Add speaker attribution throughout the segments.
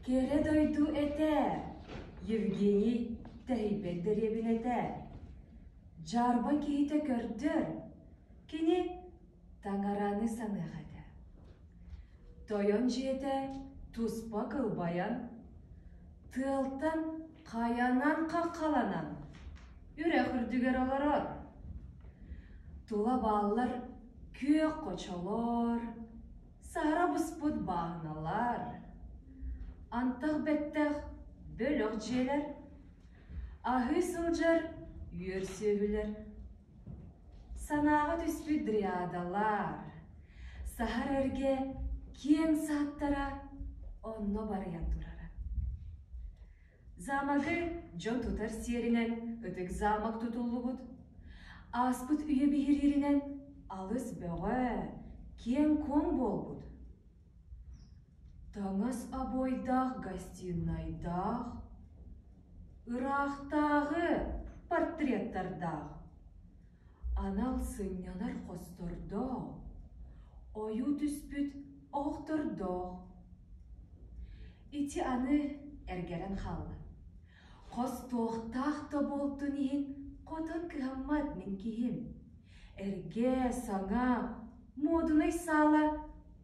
Speaker 1: Кэрэ дойду этэ, Евгений тэһийбэт дэриэбинэтэ. Дьаарба киһитэ көрдөр, кини таҥараны саныах этэ. Тойон дьиэтэ туспа кылбайан, тыалтан хайанан хаххаланан, үрэх үрдүгэр олорор. Тула бааллар күөх хочолор, саһара буспут бааһыналар, антах бэттэх бөлөх дьиэлэр, аһыы сылдьар үөр сүөһүлэр. Санааҕа түспүт дриадалар, саһар эргэ киэҥ сааттара онно барыйан турара. Замогы дьон тутар сиэринэн ытык замок тутуллубут. Ааспыт үйэ биһирииринэн алыс бөҕө, киэҥ-куоҥ буолбут. Таҥас обуойдаах гостинайдаах, ыраахтааҕы портреттардаах, анал сынньанар хостордоох, ойуу түспүт оһохтордоох. Ити аны эргэрэн хаалла. Хос туохтаах да буолтун иһин хотон кыһаммат мин киһим. Эргэ, саҥа, муодунай саала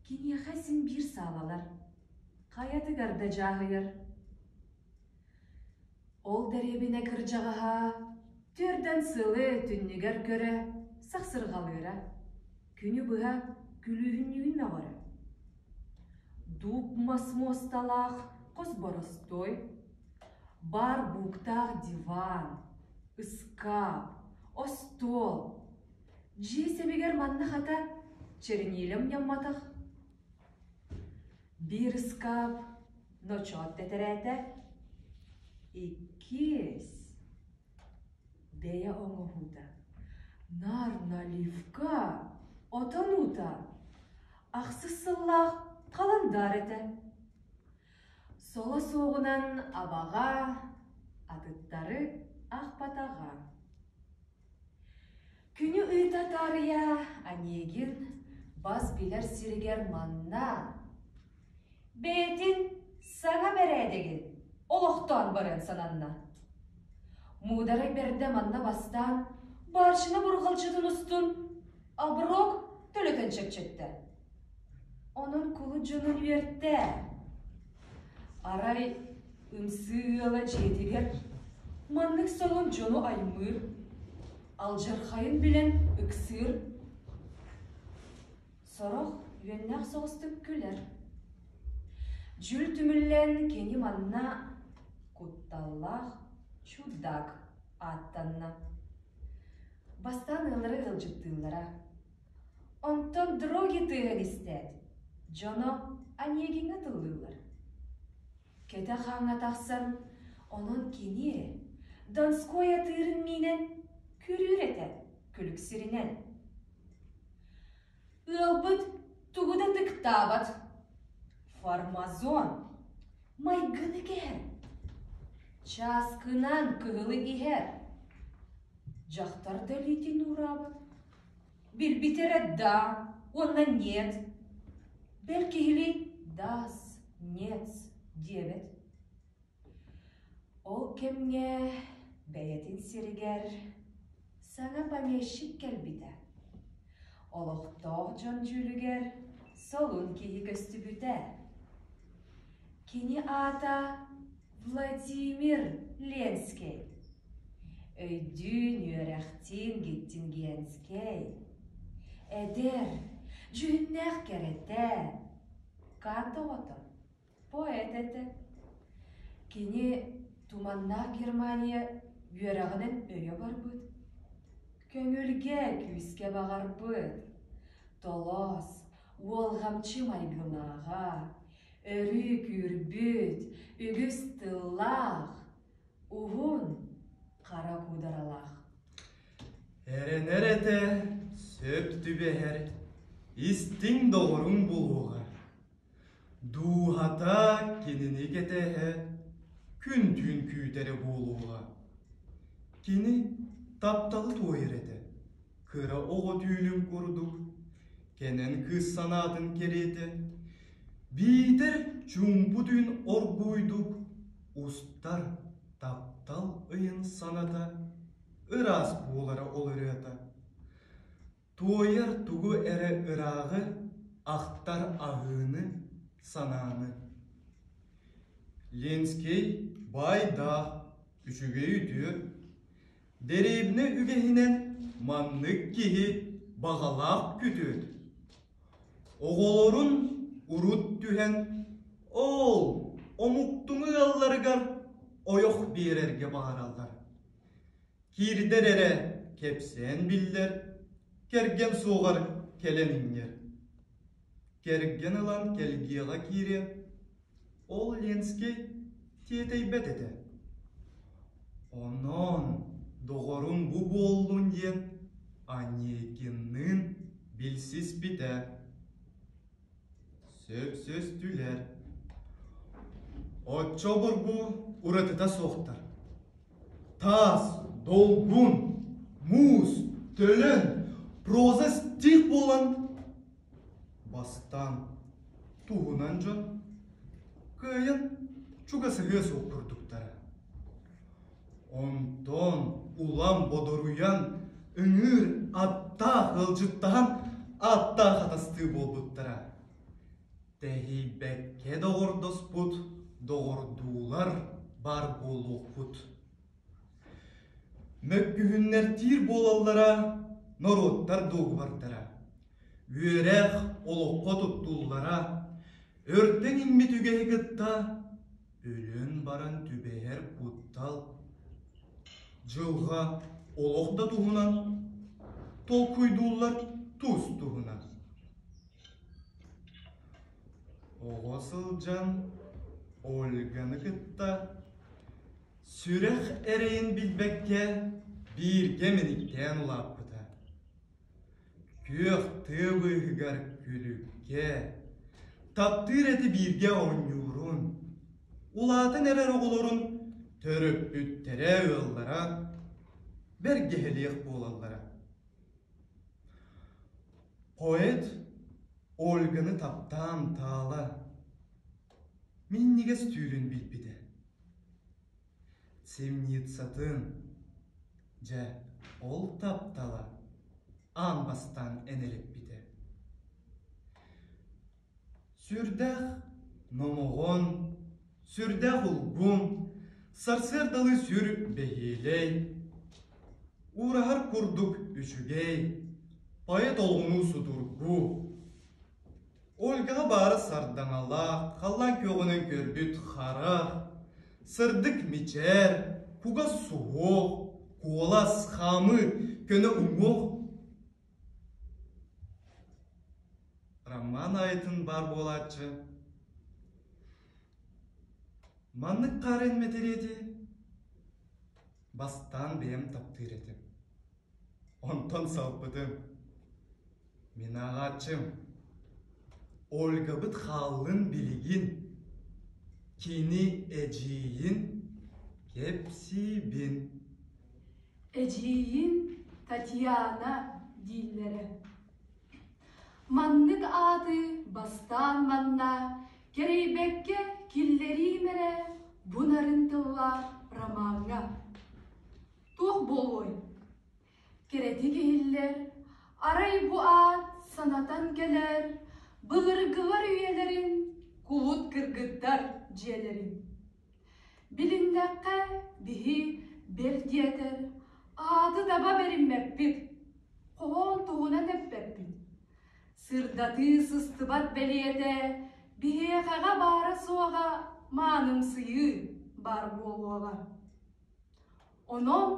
Speaker 1: киниэхэ син биир саалалар. Хайатыгар да дьааһыйар. Ол дэриэбинэ кырдьаҕаһа түөрдэн сылы түннүгэр көрө сахсырҕалыыра, күнү быһа күлүүһүннүүн мөҕөрө. Дууп мас муосталаах хос боростуой, баар бууктаах диван, ыскаап, остуол. Дьиэ сэбигэр манна хата чернилэ умньамматах. Биир ыскаап ночоот тэтэрээтэ, иккис бэйэ оҥоһуута, наар наливка, отон уута, ахсыс сыллаах халандаар этэ. Соло суоҕунан абаҕа, атыттары аахпатаҕа. Күнү ыыта таарыйа Онегин бас билэр сиригэр манна бэйэтин саҥа бэрээдэгин олохтоон барыан сананна. Муударай бэрдэ манна бастаан барчына бурҕалдьытын устун оброк төлөтөн чэпчэттэ. Онон кулут дьонун үөртэ. Арай ымсыы ыала дьиэтигэр маннык солун дьону аймыыр, алдьархайын билэн ыксыыр. Сорох үөннээх соҕустук күлэр. Дьүл түмүллэн кини манна кутталлаах чудак ааттанна. Бастаан ыаллара ыалдьыттыыллара. Онтон дроги тыаһын истээт, дьоно Онегиҥҥа тыллыыллар. Кэтэх ааҥҥа тахсан, онон кини Донской атыырын миинэн күрүүр этэ күлүк сиринэн. Ыалбыт тугу да ытыктаабат. Формазон майгыны кэһэр. Чааскынан кыһылы иһэр. Дьахтар да илиитин уураабат. Билбитэ эрэ да уонна нет. Бэл киһилии дас, нет диэбэт. Ол кэмҥэ бэйэтин сиригэр саҥа помещик кэлбитэ. Олохтоох дьон дьүүлүгэр солун киһи көстүбүтэ. Кини аата Владимир Ленскэй. Өйдүүн, үөрэхтиин Гиттингенскэй. Эдэр, дьүһүннээх кэрэтэ, Кант оҕото, поэт этэ. Кини туманнаах Германия үөрэҕинэн өйө барбыт, көҥүлгэ, күүскэ баҕарбыт, толоос, уолҕамчы майгылааҕа, өрүү күүрбүт, үгүс тыллаах, уһун, хара куударалаах.
Speaker 2: Эрэнэр этэ, сөп түбэһэр, истиҥ доҕоруҥ буолуоҕа. Дууһата кинини кэтэһэ, күн-түүн күүтэрэ буолуоҕа. Кини тапталы туойар этэ, кыра оҕо түүлүн курдук, кэнэн кыыс санаатын кэриэтэ. Биитэр чуумпу түүн оргууйдук устар таптал ыйын саната ыраас буолара ол ырыата. Туойар тугу эрэ ырааҕы, ахтар аһыыны, санааны. Ленскэй баайдаах, үчүгэй үтүө, дэриэбинэ үгэһинэн маннык киһи баҕалаах күтүөт. Оҕолорун урут түһэн, ол омуктуҥу ыалларыгар ойох биэрэргэ баҕараллар. Киирдэр эрэ кэпсээн биллэр, кэргэн суоҕар кэлэн иҥнэр. Кэргэн ылан кэлгиэҕэ киириэн, ол Ленскэй тиэтэйбэт этэ. Онон доҕорум бу буоллун диэн Онегинныын билсиспитэ. Сөпсөстүлэр. Оччо обургу уратыта суохтар. Таас, долгун, муус, төлөн, проза стих буолан бастаан туһунан дьон кыайан чугасыһыа суох курдуктара. Онтон улам бодоруйан, ыҥыыр аттаах ыалдьыттаһан аттаах атастыы буолбуттара. Тэһийбэккэ доҕордоспут доҕордуулар баар буолуохпут. Мөккүһүннэртиир буолаллара норуоттар дуогубардара. Үөрэх олоххо туттуллара, өртөн иҥмит үгэһи кытта өлөн баран түбэһэр куттал. Дьылҕа олох да туһунан толкуйдууллар тус туһунан. Оҕо сылдьан Ольганы кытта сүрэх эрэйин билбэккэ бииргэ мэниктээн улааппыта. Күөх тыа быыһыгар күлүккэ, таптыыр эти бииргэ оонньуурун, улаатан эрэр оҕолорун төрөппүттэрэ ыаллара бэргэһэлиэх буолаллара. Поэт Ольганы таптаан таала, минньигэс түүлүн билбитэ. Темницатын, дьэ, ол таптала аан бастаан энэлиппитэ. Сүрдээх номоҕон, сүрдээх улгум, сарсыардалыы сүр бэһиэлэй, уураһар курдук үчүгэй, поэт олоҕунуу судургу, Ольгаҕа баара сардаҥалаах, халлаан күөҕүнэн көрбүт харах, сырдык мичээр, кугас суһуох, куолас, хаамыы, көнө уҥуох Роман аайытын баар буолааччы. Маннык хаарыан мэтириэти бастаан бэйэм таптыыр этим. Онтон салпытым. Мин ааҕааччым. Ольгабыт хааллын билигин. Кини эдьиийин кэпсиибин.
Speaker 1: Эдьиийин Татьяна дииллэрэ. Маннык ааты бастаан манна кэрэйбэккэ киллэриим эрэ бу нарын тыллаах ромаҥҥа. Туох буолуой? Кэрэтик иһиллэр, арай бу аат санатан кэлэр былыргылар үйэлэрин, кулут кыргыттар дьиэлэрин. Билиннэххэ, биһи бэл диэтэр, ааты таба бэриммэппит, хоһоон туһунан эппэппит. Сырдатыы сыстыбат бэлиэтэ биһиэхэҕэ баара-суоҕа маанымсыйыы баар буолуоҕа. Онон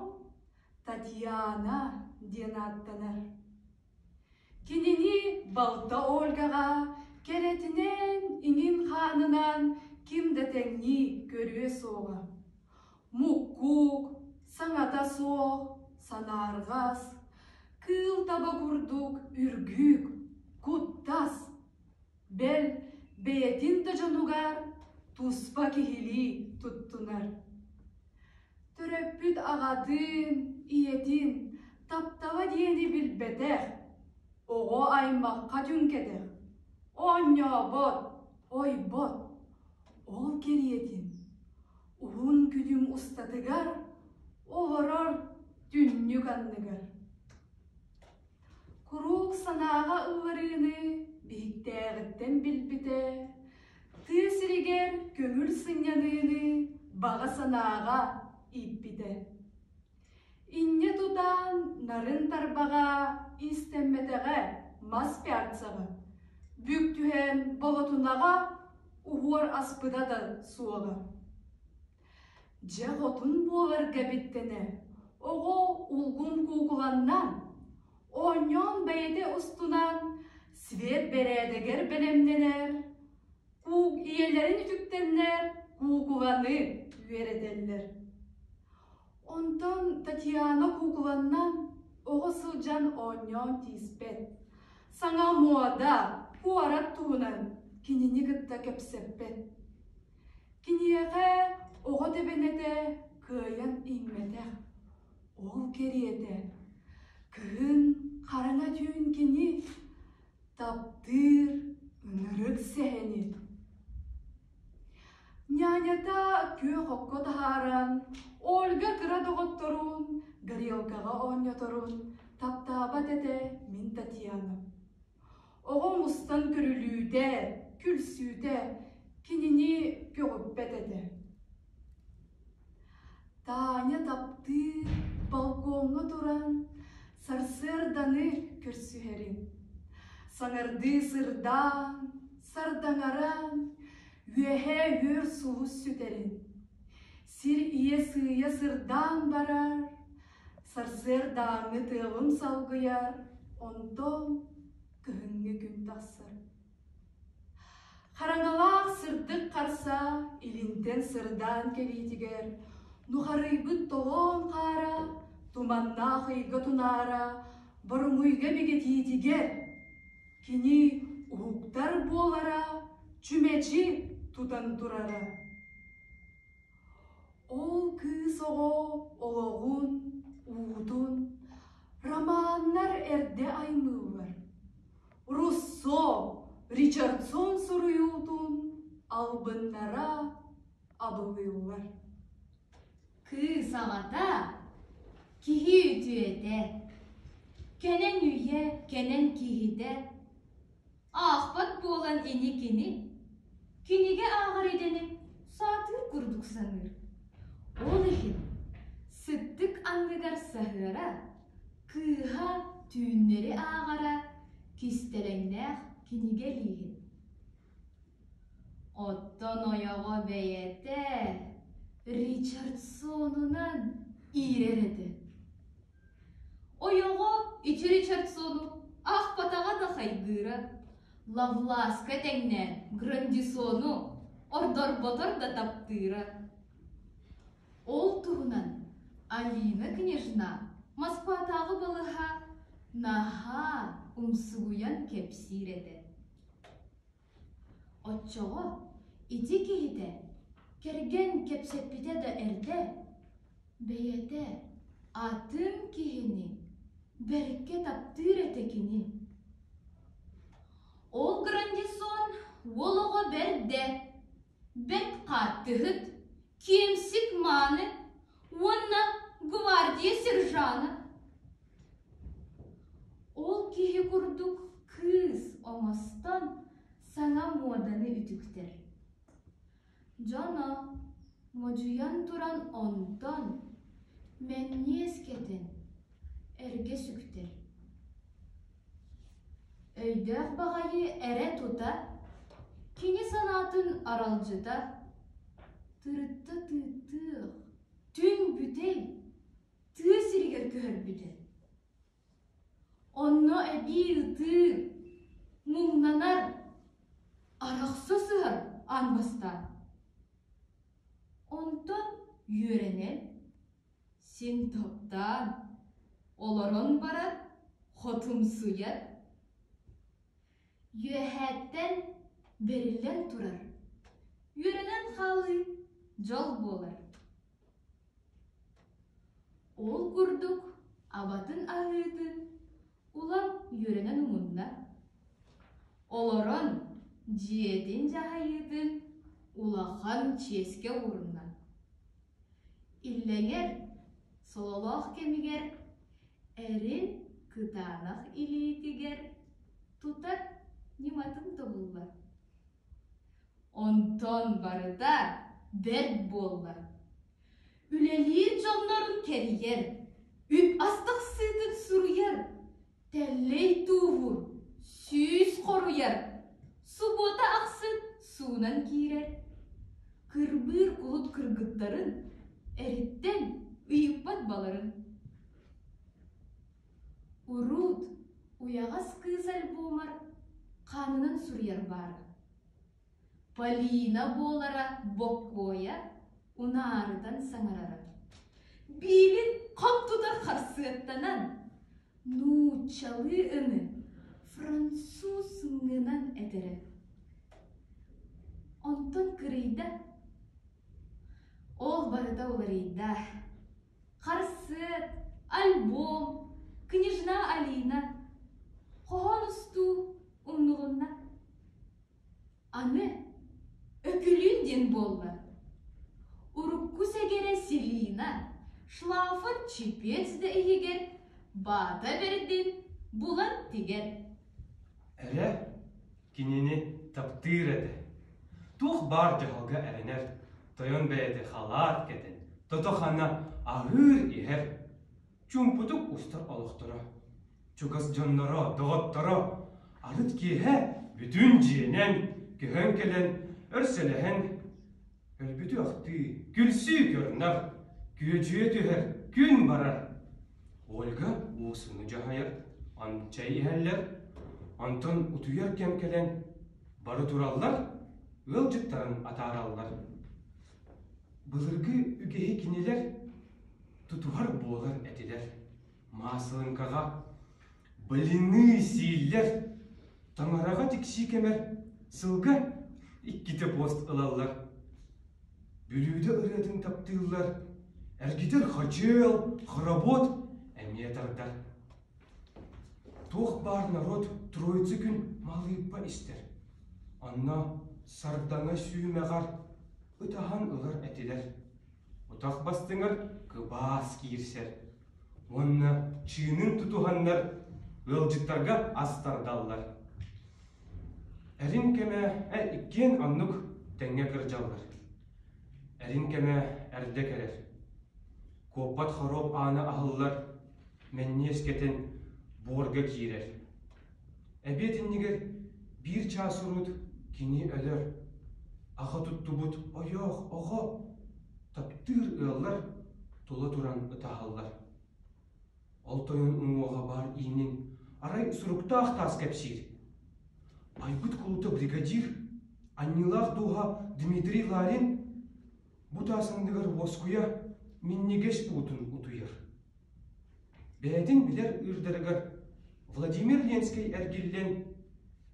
Speaker 1: Татьяна диэн ааттанар. Кинини балта Ольгаҕа кэрэтинэн, иҥин хаанынан ким да тэҥнии көрүө суоҕа. Муккук, саҥата суох, санаарҕас, кыыл таба курдук үргүүк, куттас, бэл, бэйэтин да дьонугар туспа киһилии туттунар. Төрөппүт аҕатын, ийэтин таптала диэни билбэтэх, оҕо аймахха түҥкэтэх, оонньообот, ойбот. Ол кэриэтин уһун күнүм устатыгар олорор түннүк анныгар. Куруук санааҕа ылларыыны биһиктээҕиттэн билбитэ, тыа сиригэр көҥүл сынньаныыны баҕа санааҕа ииппитэ. Инньэ тутан нарын тарбаҕа иистэммэтэҕэ мас пярцаҕа, бүк түһэн болотунаҕа уһуор аспыта да суоҕа. Дьэ хотун буоларга биттэнэ, оҕо улгум куукуланнан, оонньоон бэйэтэ устунан свет бэрээдэгэр бэлэмнэнэр, куук ийэлэрин үтүктэннэр куукуланы үөрэтэллэр. Онтон Татьяна куукуланнан оҕо сылдьан оонньоон тииспэт. Саҥа муода, куорат туһунан кинини кытта кэпсэппэт. Киниэхэ оҕо тэбэнэтэ кыайан иҥмэтэх. Ол кэриэтэ кыһын хараҥа түүн кини таптыыр ынырык сэһэни. Нянята күөх окко таһааран, Ольга кыра доҕотторун горелкаҕа оонньоторун таптаабат этэ мин Татьяна. Оҕо мустан көрүлүүтэ, күлсүүтэ кинини көҕүппэт этэ. Таня таптыыр балкоҥҥа туран сарсыарданы көрсүһэрин, саҥардыы сырдаан, сардаҥаран, үөһээ үөр сулус сүтэрин, сир ийэ сыыйа сырдаан барар, сарсыардааҥҥы тыалым салгыйар, онтон кыһыҥҥы күн тахсар. Хараҥалаах сырдык харса илинтэн сырдаан кэлиитигэр нухарыйбыт толоон хаара, туманнаах ыйга тунаара, боруҥуйга бигэтиитигэр кини уһуктар буолара, чүмэчи тутан турара. Ол кыыс оҕо олоҕун, уутун романнар эрдэ аймыыллар. Руссо, Ричардсон суруйуутун албыннара абылыыллар.
Speaker 3: Кыыс аҕата, киһи үтүөтэ, кэнэн үйэ кэнэн киһитэ Аахпат буолан ини кини, кинигэ ааҕар идэни саатыыр курдук саныыр. Ол иһин сыттык анныгар саһыара, кыыһа түүннэри ааҕара кистэлэҥнээх кинигэ илииһин. Оттон ойоҕо бэйэтэ Ричардсонунан иирэр этэ. Ойоҕо ити Ричардсону аахпатаҕа да хайгыыра, Лавласка тэҥнээн Грандисону ордорботор да таптыыра. Ол туһунан Алина княжна Москватааҕы балыһа наһаа умсугуйан кэпсиир этэ. Оччоҕо ити киһитэ кэргэн кэпсэппитэ да эрдэ, бэйэтэ атын киһини бэркэ таптыыр этэ кини. Ол Грандисон уол оҕо бэрдэ, бэрт хааттыһыт, киэмсик мааны уонна гвардия сержана. Ол киһи курдук кыыс оҥостон саҥа муоданы үтүктэр. Дьоно модьуйан туран онтон мэнниэс кэтэн эргэ сүктэр. Өйдөөх баҕайы эрэ тута, кини санаатын аралдьыта, тырытта тыытыах, түҥ бүтэй тыа сиригэр көһөрбүтэ. Онно эбии ытыы, муҥнанар, арахса сыһар аан бастаан. Онтон үөрэнэн, син таптаан, олорон баран хотумсуйар. Үөһээттэн бэриллэн турар, үөрэнэн хаалыы дьол буолар. Ол курдук абатын аһыытын улам үөрэнэн умунна. Олорон дьиэтин дьаһайыытын. Улахан чиэскэ уурунна. Иллэҥэр, сололоох кэмигэр эрин кытаанах илиитигэр тутар ньыматын тобулла. Онтон барыта бэрт буолла. Үлэлиир дьоннорун кэрийэр, үп-ас тахсыытын суруйар, тэллэй тууһуур, сүүс хоруйар, субуота ахсын суунан киирэр. Кырбыыр кулут кыргыттарын эриттэн ыйыппат баларын. Урут уйаҕас кыыс альбомар хаанынан суруйар баара. Полина буолара боккуойа унаарытан саҥарара. Биилин хам тутар харсыаттанан, нууччалыы ыны француз ҥынан этэрэ. Онтон кырыйда. Ол барыта уларыйда. Харсыат, альбом, княжна Алина, хоһоон устуу умнулунна. Аны Өкүлүүн диэн буолла. Урукку сэгэрэ Селина шлафын чипец да иһигэр баата бэрдин булан тигэр.
Speaker 4: Эрэ кинини таптыыр этэ. Туох баар дьаһалга эрэнэр, тойон бэйэтэ халаат кэтэн, тото-хана аһыыр-иһэр, чуумпутук устар олохторо. Чугас дьонноро, доҕотторо арыт киэһэ бүтүн дьиэнэн көһөн кэлэн өр сэлэһэн өлбүтү ахтыы, күлсүү көрнөр, күөдьүйэ түһэр, күн барар. Ольга уусуну дьаһайар, чэй иһэллэр, онтон утуйар кэм кэлэн бары тураллар, ыалдьыттарын атаараллар. Былыргы үгэһи кинилэр тутуһар буолар этилэр. Маасылыҥкаҕа блины сииллэр, таҥараҕа тиксии кэмэр сылга иккитэ пост ылаллар. Бүлүүдэ ырыатын таптыыллар, эргитэр хачыал, хоробуот эмиэ тардар. Туох баар народ Троица күн малыыппа истэр. Онно сардаҥа сүүмэҕэр ытаһан ылар этилэр. Утах бастыҥар кыбаас киирсэр. Уонна чыынын тутуһаннар ыалдьыттарга ас тардаллар. Эрин кэмэ иккиэн оннук тэҥҥэ кырдьаллар. Эрин кэмэ эрдэ кэлэр. Куоппат хоруоп аана аһыллар, мэнньиэс кэтэн буорга киирэр. Эбиэт иннигэр биир чаас урут кини өлөр. Аҕа туттубут ойоох оҕо таптыыр ыаллар тула туран ытаһаллар. Ол тойон уҥуоҕа баар иинин арай суруктаах таас кэпсиир. Айбыт кулута бригадир, анньыылаах дууһа Дмитрий Ларин бу таас анныгар уоскуйа минньигэс уутун утуйар. Бэйэтин билэр ыырдарыгар Владимир Ленскэй эргиллэн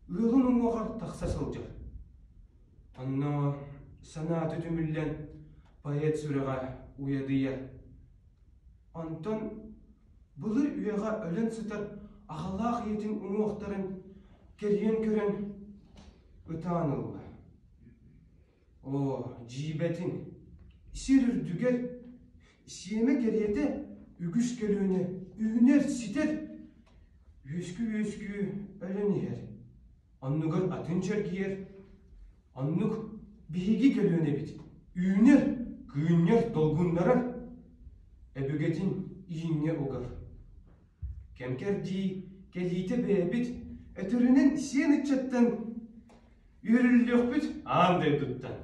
Speaker 4: ыалын уҥуоҕар тахса сылдьар. Онно санаата түмүллэн поэт сүрэҕэ уйадыйар. Онтон былыр үйэҕэ өлөн сытар аҕалаах ийэтин уҥуохтарын кэрийэн көрөн ытаан ылла. Оо, дьиибэтин, сир үрдүгэр сиэмэ кэриэтэ үгүс көлүөнэ үүнэр-ситэр, үөскүү-үөскүү өлөн иһэр. Оннугар атын чэргийэр, оннук биһиги көлүөнэбит үүнэр, кыынньар, долгуннарар, өбүгэтин ииҥҥэ угар. Кэм-кэрдии кэлиитэ бэйэбит өтөрүнэн сиэн ыччаттан Үөрүллүөхпүт аан дойдуттан.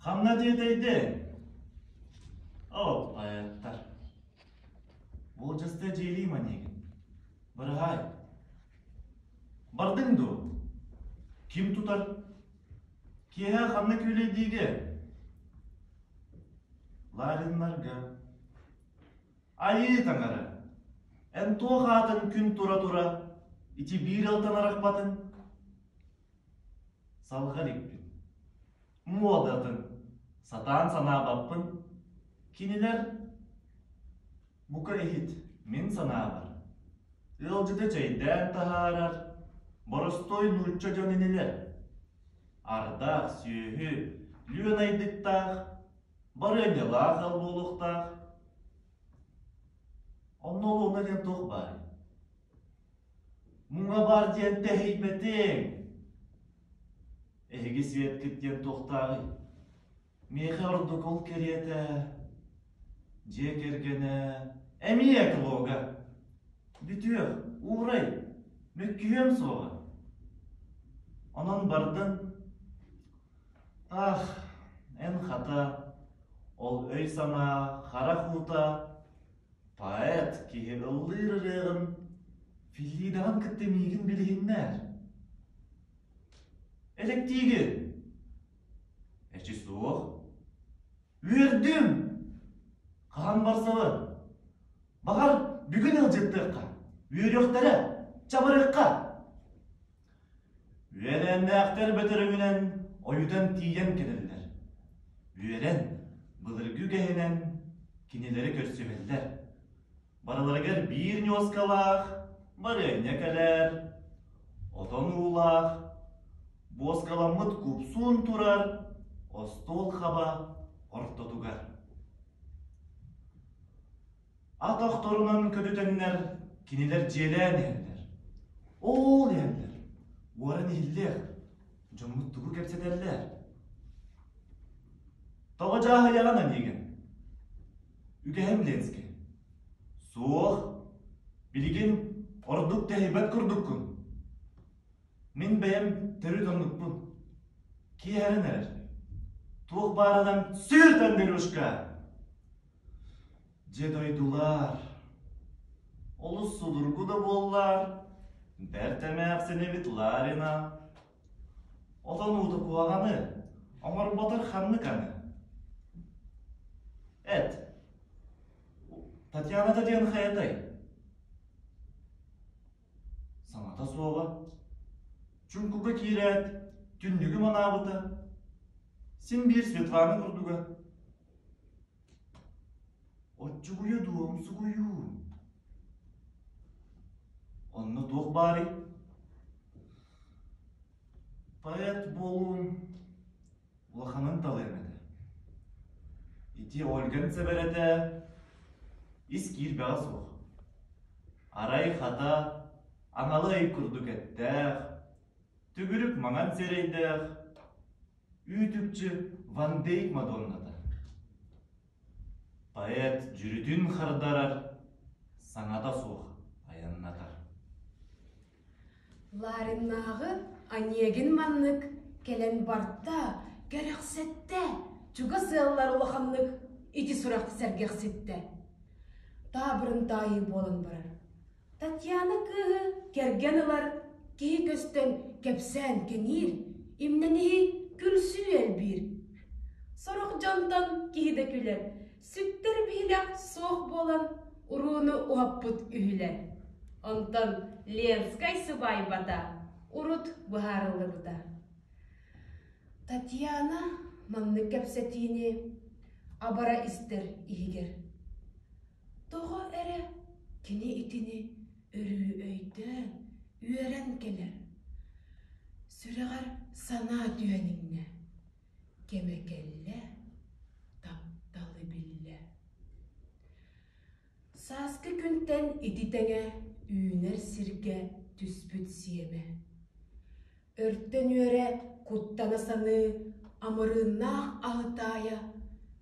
Speaker 5: Ханна диэтэйдиҥ? Ол поэттар. Болдьосто дьиэлии мани. Бардыҥ дуо? Ким тутар? Киэһэ ханна күүлэйдиигэ? Лариннарга. Айыы таҥара, эн туох аатын күн тура-тура ити биир алтан арахпатыҥ? Салҕа иликпин. Муодатын сатаан санаабаппын. Кинилэр бука иһит, мин санаабар, ыалдьыты чэйдээн таһаарар боростуой нуучча дьон инилэр. Ардаах сүөһү, лүөн айдыктаах, барыанньалаах ыал буолуохтаах. Онно олуона диэн туох баарый? Муҥа баар диэн тэһийбэтиҥ. Эһиги Светкит диэн туохтааҕый? Миэхэ ордук ол кэриэтэ дьиэ кэргэнэ эмиэ эколога. Бүтүөх, уурай, мөккүһүөм суоҕа. Онон бардын. Ах, эн хата, ол өй-санаа харах уута поэт киһи ыллыыр ырыаҕын Филлидаҕын кытта миигин билиһиннэр. Элэктиигин? Эчи суох. Үөрдүм! Хаһан барсабын? Баҕар, бүгүн ыалдьыттыахха, үөрүөхтэрэ, чабырыахха. Үөлээннээхтэр бөтөрөҥүнэн ойутан тиийэн кэлэллэр. Үөрэн, былыргы үгэһинэн кинилэри көрсүһэллэр. Барыларыгар биир ньуоскалаах, барыанньа кэлэр, отон уулаах, буоскаламмыт купсуун турар остуол хаба ортотугар. Ат охторунан көтүтэннэр кинилэр дьиэлээн иһэллэр. Ол иһэллэр, уоран иһиллиэх, дьоммут тугу кэпсэтэллэр? Тоҕо дьааһыйаҕын эйигин? Үгэһим Ленскэй. Суох, билигин ордук тэһийбэт курдуккун. Мин бэйэм төрүт оннукпун. Киэһэрэн эрэр. Туох баарынан сүр Андрюшка! Дьэ дойдулар, олус судургу да буоллар, бэрт эмээхсин эбит Ларина. Отон уута куһаҕаны, оҥорботор ханнык аны. Эт, Татьяната диэн хайатай? Саҥата суоҕа. Чуҥкуга киирээт, түннүгү манаабыта. Син биир Светлана курдуга. Оччугуйа дуу, умсугуйуу? Онно туох баарый? Поэт буолуум улаханын талыам этэ. Ити Ольган сэбэрэтэ ис киирбэҕэ суох. Арай хата аҥала ый курдук эттээх, түгүрүк маҥан сирэйдээх, үүт-үкчү Ван Дейк Мадонната. Поэт дьүрүтүн хардарар, саҥата суох айаннатар.
Speaker 1: Лариннааҕы Онегин маннык кэлэн барда, кэрэхсэттэ, чугас ыаллар улаханнык ити сурах сэргэхситтэ. Таабырын таайыы буолан барар. Татьяна кыыһы кэргэн ылар, киһи көстөн кэпсээн кэҥиир, имнэниһи күлсүү элбиир. Сорох дьонтон киһи да күлэр, сүктэр биһилэх суох буолан урууну уһаппыт үһүлэр. Онтон Ленскай сыбаайбата урут быһаарыллыбыта. Татьяна маннык кэпсэтиини абара истэр иһигэр. Тоҕо эрэ кини итини өрүү өйдөөн, үөрэн кэлэр. Сүрэҕэр санаа түһэн иҥнэ. Кэмэ кэллэ, тапталы биллэ. Сааскы күнтэн ити тэҥэ үүнэр сиргэ түспүт сиэмэ. Өртөн үөрэ куттана саныы амырыыннаах аһытаайа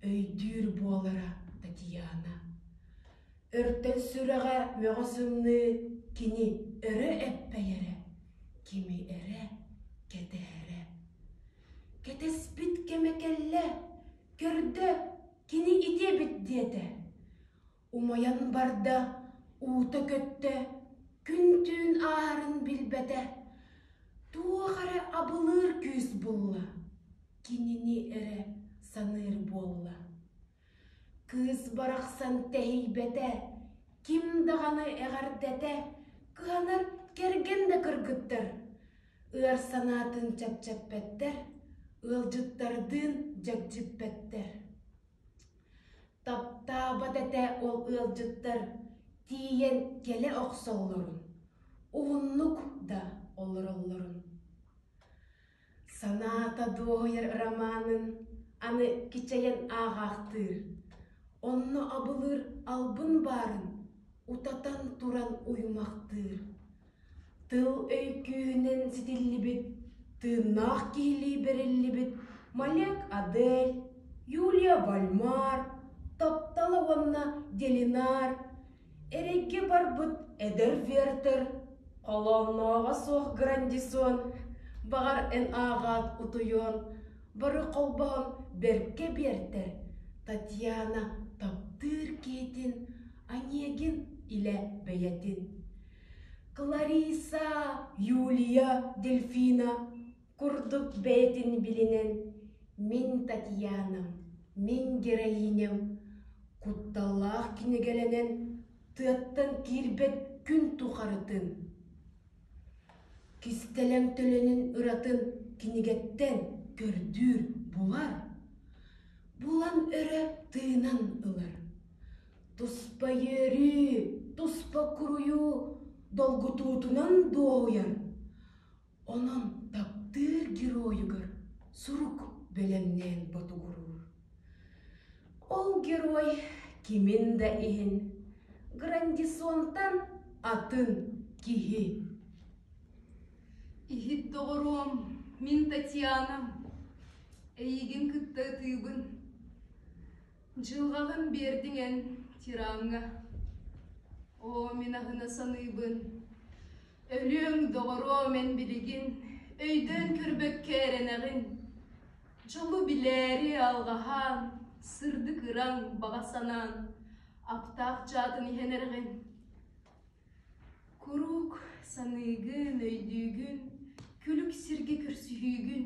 Speaker 1: өйдүүр буолара Татьяна. Өртөн сүрэҕэ мөҕө сымныы кини өрө эппэйэрэ, кими эрэ кэтэһэрэ. Кэтэспит кэмэ кэллэ, көрдө, кини ити эбит диэтэ. Умайан барда, уута көттө, күн-түүн ааһарын билбэтэ. Туох эрэ абылыыр күүс булла, кинини эрэ саныыр буолла. Кыыс барахсан тэһийбэтэ, ким даҕаны эҕэрдэтэ, кыһанар кэргэн да кыргыттар ыар санаатын чэпчэппэттэр, ыалдьыттардыын дьэгдьиппэттэр. Таптаабат этэ ол ыалдьыттар тиийэн кэлэ охсоллорун, уһуннук да олороллорун. Санаата дуоһуйар романын аны кичэйэн ааҕаахтыыр, онно абылыыр албын баарын утатан туран уйумахтыыр. Тыл өй күүһүнэн ситиллибит, тыыннаах киһилии бэриллибит Малек Адель, Юлия Вальмар, Таптала уонна Делинар, эрэйгэ барбыт эдэр Вертер, холооннооҕо суох Грандисон, баҕар эн ааҕаат утуйуон, бары холбоһон бэркэ биэртэр Татьяна таптыыр киһитин Онегин илэ бэйэтин. Клариса, Юлия, Дельфина курдук бэйэтин билинэн мин Татьянам, мин героиням кутталлаах кинигэлэнэн тыаттан киирбэт күн тухарытын кистэлэҥ төлөнүн ыратын кинигэттэн көрдүүр булар, булан өрө тыынан ылар. Туспа үөрүү, туспа куруйуу долгутуутунан дуоһуйар. Онон таптыыр геройугар сурук бэлэмнээн ботугуруур. Ол герой кимин да иһин Грандисонтан атын киһи.
Speaker 3: Иһит доҕоруом, мин Татьянам, эйигин кытта ытыыбын. Дьылҕаҕын биэрдиҥ эн тираҥҥа. Оо, мин аһына саныыбын, өлүөҥ, доҕоруом, эн билигин өйдөөн көрбөккө эрэнэҕин. Дьолу билээри алҕаһаан, сырдык ыраҥ баҕа санаан, аптаах дьаатын иһэн эрэҕин. Куруук саныыгын, өйдүүгүн, күлүк сиргэ көрсүһүүгүн,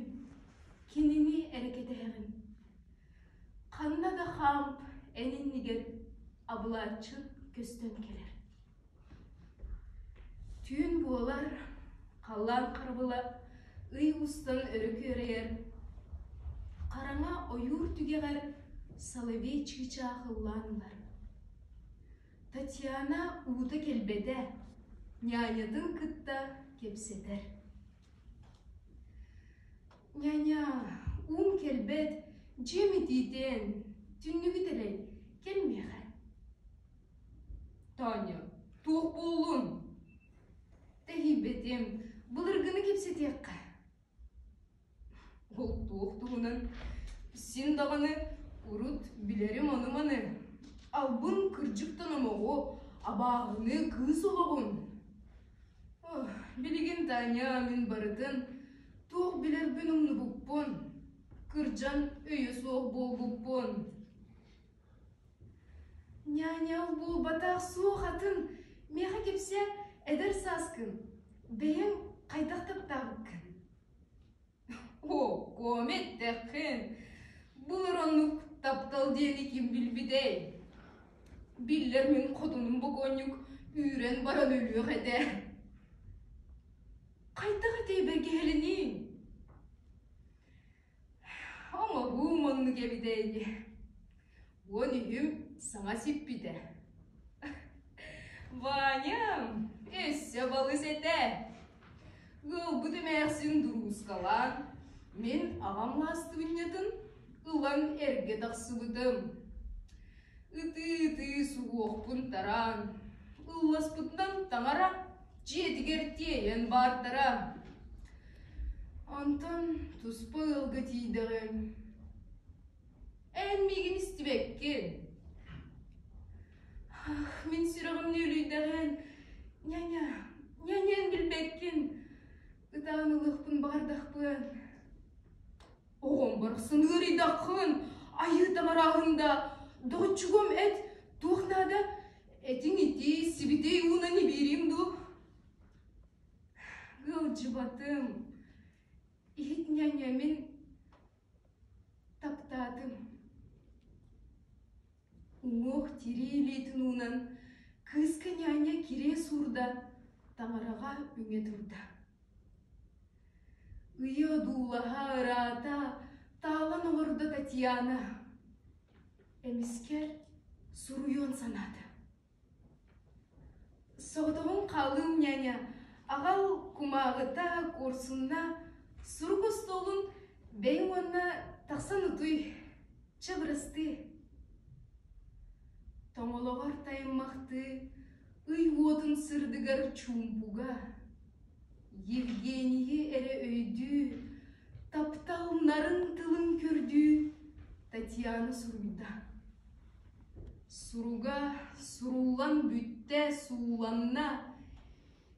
Speaker 3: кинини эрэ кэтэһэҕин. Ханна да хаамп эн иннигэр абылааччы көстөн кэлэр. Түүн буолар, халлаан харабыла ый устан өрө күөрэйэр, хараҥа ойуур түгэҕэр соловей чыычаах ыллаан ылар. Татьяна уута кэлбэтэ, нянятын кытта кэпсэтэр. Няня, уум кэлбэт, дьиэм итиитин, түннүгү тэлэй, кэл миэхэ. Таня, туох буоллун? Тэһийбэтим, былыргыны кэпсэтиэххэ. Ол туох туһунан син даҕаны урут билэрим ону-маны. Албын кырдьык да номоҕу, абааһыны, кыыс олоҕун. Билигин Таня мин барытын туох билэрбин умнубуппун, кырдьан өйө суох буолбуппун. Няня буолбатах суох атын, миэхэ кэпсээ эдэр сааскын, бэйэҥ хайдах таптаабыккын? Оо, эттэххин, былыр оннук таптал диэни ким билбитэй? Биллэр мин хотунум бокуонньук үүрэн баран өлүөх этэ. Хайдах этэй бэргэһэлэнииҥ? Оҥоһуум оннук эбитэ ини. 13-үм саҥа сиппитэ. Ваням, өссө балыс этэ. Ыалбыт эмээхсин дуруускалаан, мин аҕам лаастыбынньатын ылан эргэ тахсыбытым. Ытыы-ытыы суһуохпун тараан, ылласпытынан таҥара дьиэтигэр тиэйэн баартара. Онтон туспа ыалга тиийдэҕим. Эн миигин истибэккин. Ах, мин сүрэҕим нүөлүйдэҕин. Няня, няня эн билбэккин. Ытаан ылыахпын баҕардахпын. Оҕом барахсан ыарыйдаххын, айыы таҥарааһын да, доҕоччугум эт, туох наада, этиҥ итии, сибитий уунан ибиириим дуу? Ыалдьыбатым. Няня, мин таптаатым. Уҥуох тирии илиитин уунан кыыска няня кириэс уурда, таҥараҕа үҥэ турда. Ыйы одуулаһа ыраата, таалан олордо Татьяна. Эмискэ суруйуон санаата. Соҕотоҕун хаалыым няня, аҕал кумааҕыта, куорсунна, сурук остуолун бэйэҥ уонна тахсан утуй, чэ бырастыы. Тоҥолоҕор тайыммахтыы, ый уотун сырдыгар чуумпуга, Евгенийи эрэ өйдүү, таптал нарын тылын көрдүү Татьяна суруйда. Суруга суруллан бүттэ, сууланна.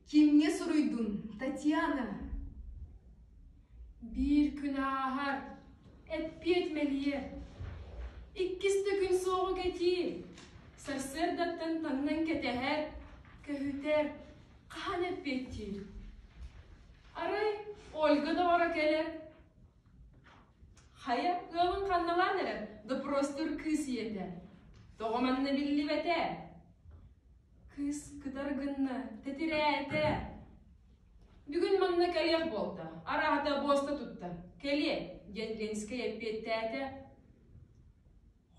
Speaker 3: Кимҥэ суруйдун, Татьяна?
Speaker 6: Биир күн ааһар, эппиэт мэлийэр. Иккис да күн суоҕу кэтиир. Сарсыардаттан таҥнан кэтэһэр, көһүтэр, хаһан эппиэттиир. Арай Ольга доҕоро кэлэр, Хайа, ыалыҥ ханналаан эрэр, допростуур кыыс ийэтэ. Тоҕо манна биллибэтэ? Кыыс кытар гынна, тэтирээтэ. Бүгүн манна кэлиэх буолта, арааһата буоста тутта. Кэлиэ, диэн Ленскэй эппиэттээтэ.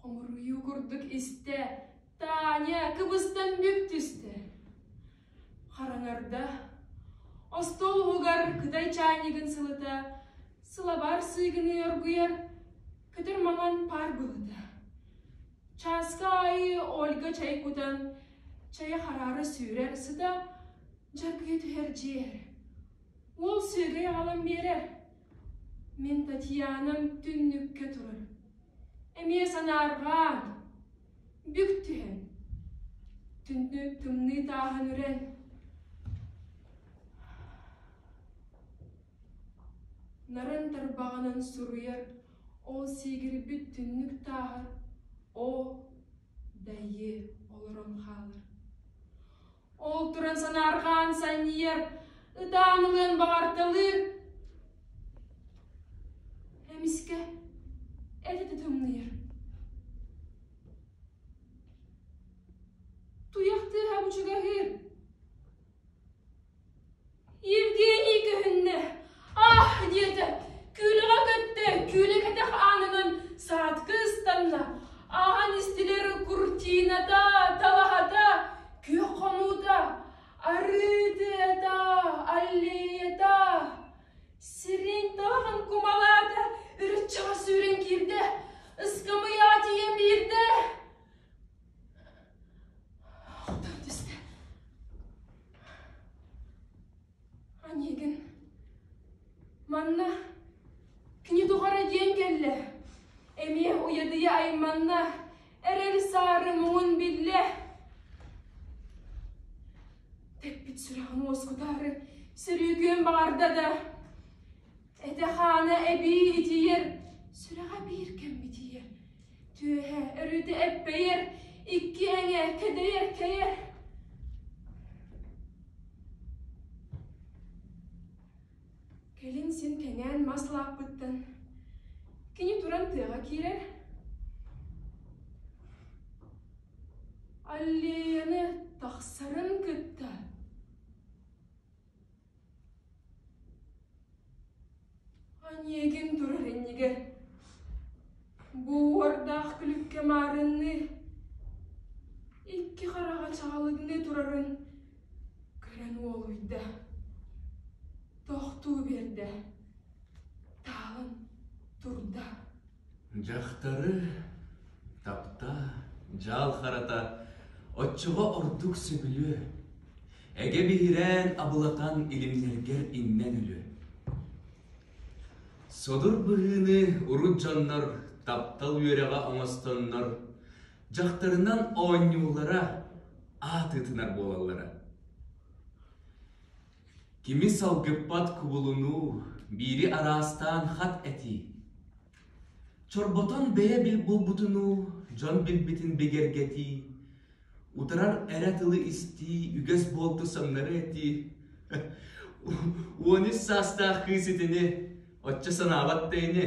Speaker 6: Хомуруйуу курдук истэ, Таня кыбыстан бүк түстэ. Хараҥарда. Остуол уһугар кытай чаанньыгын сылыта, сылабаар сыыгыныы оргуйар, көтөр маҥан паар былыта. Чааска аайы Ольга чай кутан, чайа хараара сүүрэр сыта дьаргыйа түһэр дьиэр. Уол сүөгэй аҕалан биэрэр. Мин Татьянам түннүккэ турар. Эмиэ санаарҕаан, бүк түһэн, түннүк тымныы тааһын үрэн, нарын тарбаҕынан суруйар ол сиигирбит түннүк тааһар о дайыы олорон хаалар. Ол туран санаарҕаан санньыйар, ытаан ылыан баҕарталыыр. Эмискэ этэ тымныйар. Туйах тыаһа бучугаһыыр. Евгений көһүннэ. Ах, диэтэ, күүлэҕэ көттө, күүлэ кэтэх аанынан саатка ыстанна. Ааһан истилэр куртината, талаһата, күөх хонуута, арыы тыата, аллеята. Сирин таһын кумалаата, үрүччэҕэ сүүрэн киирдэ, ыскамыйаҕа тиийэн биирдэ. Охтон түстэ. Анегин, манна кини тухары диэн кэллэ. Эмиэ уйадыйа айманна, эрэл саары муҥун биллэ. Тэппит сүрэҕин уоскутаары сөрүүкүөн баҕарда да, этэ-хаана эбии итийэр, сүрэҕэ биир кэм битийэр. Түөһэ өрүтэ эппэйэр, икки эҥэ кэдэйэр кэйэр. Кэлин син кэҥээн мас лааппыттан кини туран тыаҕа киирэр. Аллеяны тахсарын кытта Онегин турар иннигэр бу уордаах күлүккэ маарынныы икки хараҕа чаҕылыҥныы турарын көрөн уолуйда, тохтуу биэрдэ, таалан турда.
Speaker 7: Дьахтары таптаа, дьаал харата оччоҕо ордук сөбүлүө, эгэ биһирээн абылатан илимнэргэр иҥнэн өлүө. Содур быһыыны урут дьоннор таптал үөрэҕэ оҥостоннор, дьахтарынан оонньууллара, аат ыытынар буолаллара. Кими салгыппат кубулунуу, биири араастаан хат этии. Чорботон бэйэ бил булбутунуу, дьон билбитин бигэргэтии, утарар эрэ тылы истии, үгэс буолту самнары этии. 13 саастаах кыыс итини. Оччо санаабат да ини.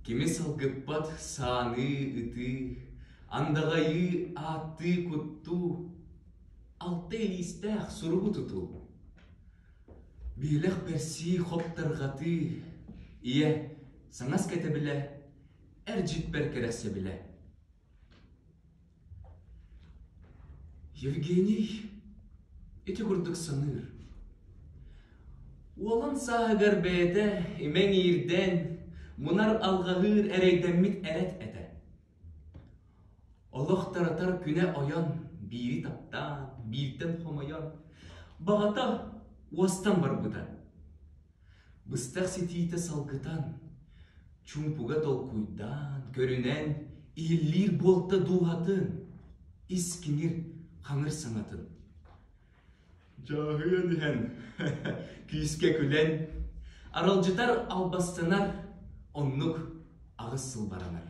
Speaker 7: Кими салгыппат сааныы, ытыы, андаҕайыы, ааттыы, куттуу, алта илиистээх суругу тутуу. Биһилэх бэрсии, хоп тарҕатыы, ийэ, саҥас кэтэбилэ, эр дьиппэр кэрэхсэбилэ. Евгений ити курдук саныыр. Уолан сааһыгар бэйэтэ имэҥ иирдэн, мунар алҕаһыыр эрэйдэммит эрэт этэ. Олох таратар күнэ ойон, биири таптаан, бииртэн хомойон, баҕата уостан барбыта. Быстах ситиитэ салгытан, чуумпуга толкуйдаан, көрүнэн, иһиллиир буолта дууһатын, ис киҥир хаҥыр саҥатын. Дьааһыйан иһэн, күүскэ күлэн, аралдьытар албастанар, оннук аҕыс сыл баранар.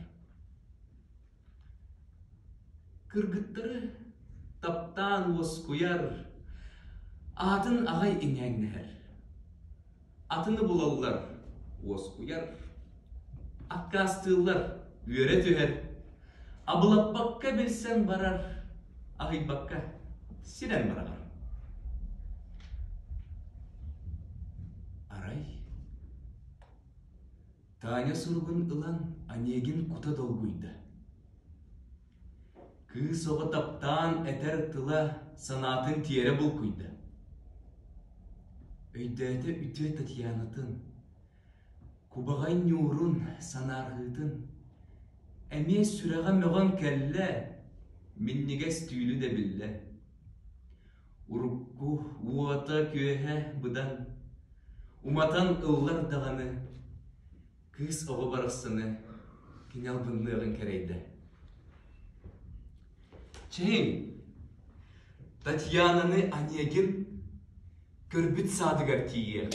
Speaker 7: Кыргыттары таптаан уоскуйар, аатын аҕай иҥээҥнэһэр. Атыны булаллар, уоскуйар, аккаастыыллар, үөрэ түһэр, абылаппакка билсэн барар, аһыйбакка сирэн быраҕар. Арай Таня суругун ылан Онегин кута долгуйда. Кыыс оҕо таптаан этэр тыла санаатын тиэрэ булкуйда. Өйдөөтө үтүө Татьянатын, кубаҕай ньуурун, санаарҕыытын. Эмиэ сүрэҕэ мөҕөн кэллэ, минньигэс түүлү да биллэ. Урукку уота-күөһэ быдан, уматан ыллар даҕаны, кыыс оҕо барахсаны кини албынныаҕын кэрэйдэ. Чэйиҥ, Татьянаны Онегин көрбүт саадыгар тиийиэх.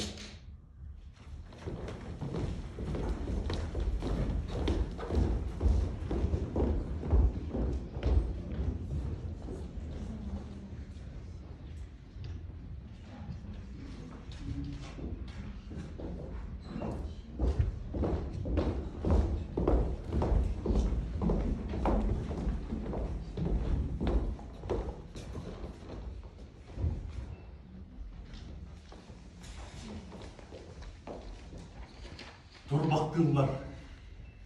Speaker 8: Турбахтыыллар.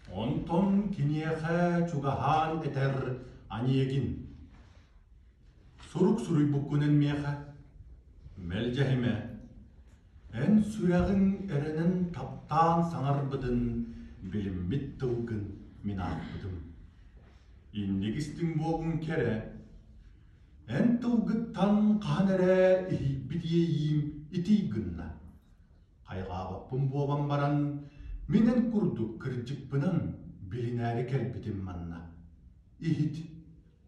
Speaker 8: Онтон киниэхэ чугаһаан этэр Онегин. Сурук суруйбуккун эн миэхэ, мэлдьэһимэ. Эн сүрэҕиҥ эрэнэн таптаан саҥарбытын билиммит тылгын мин аахпытым. Инник истиҥ буолгун кэрэ. Эн тылгыттан хаһан эрэ иһийбит иэйиим итий гынна. Хайҕаабаппын буолан баран, мин эн курдук кырдьыкпынан билинээри кэлбитим манна. Иһит,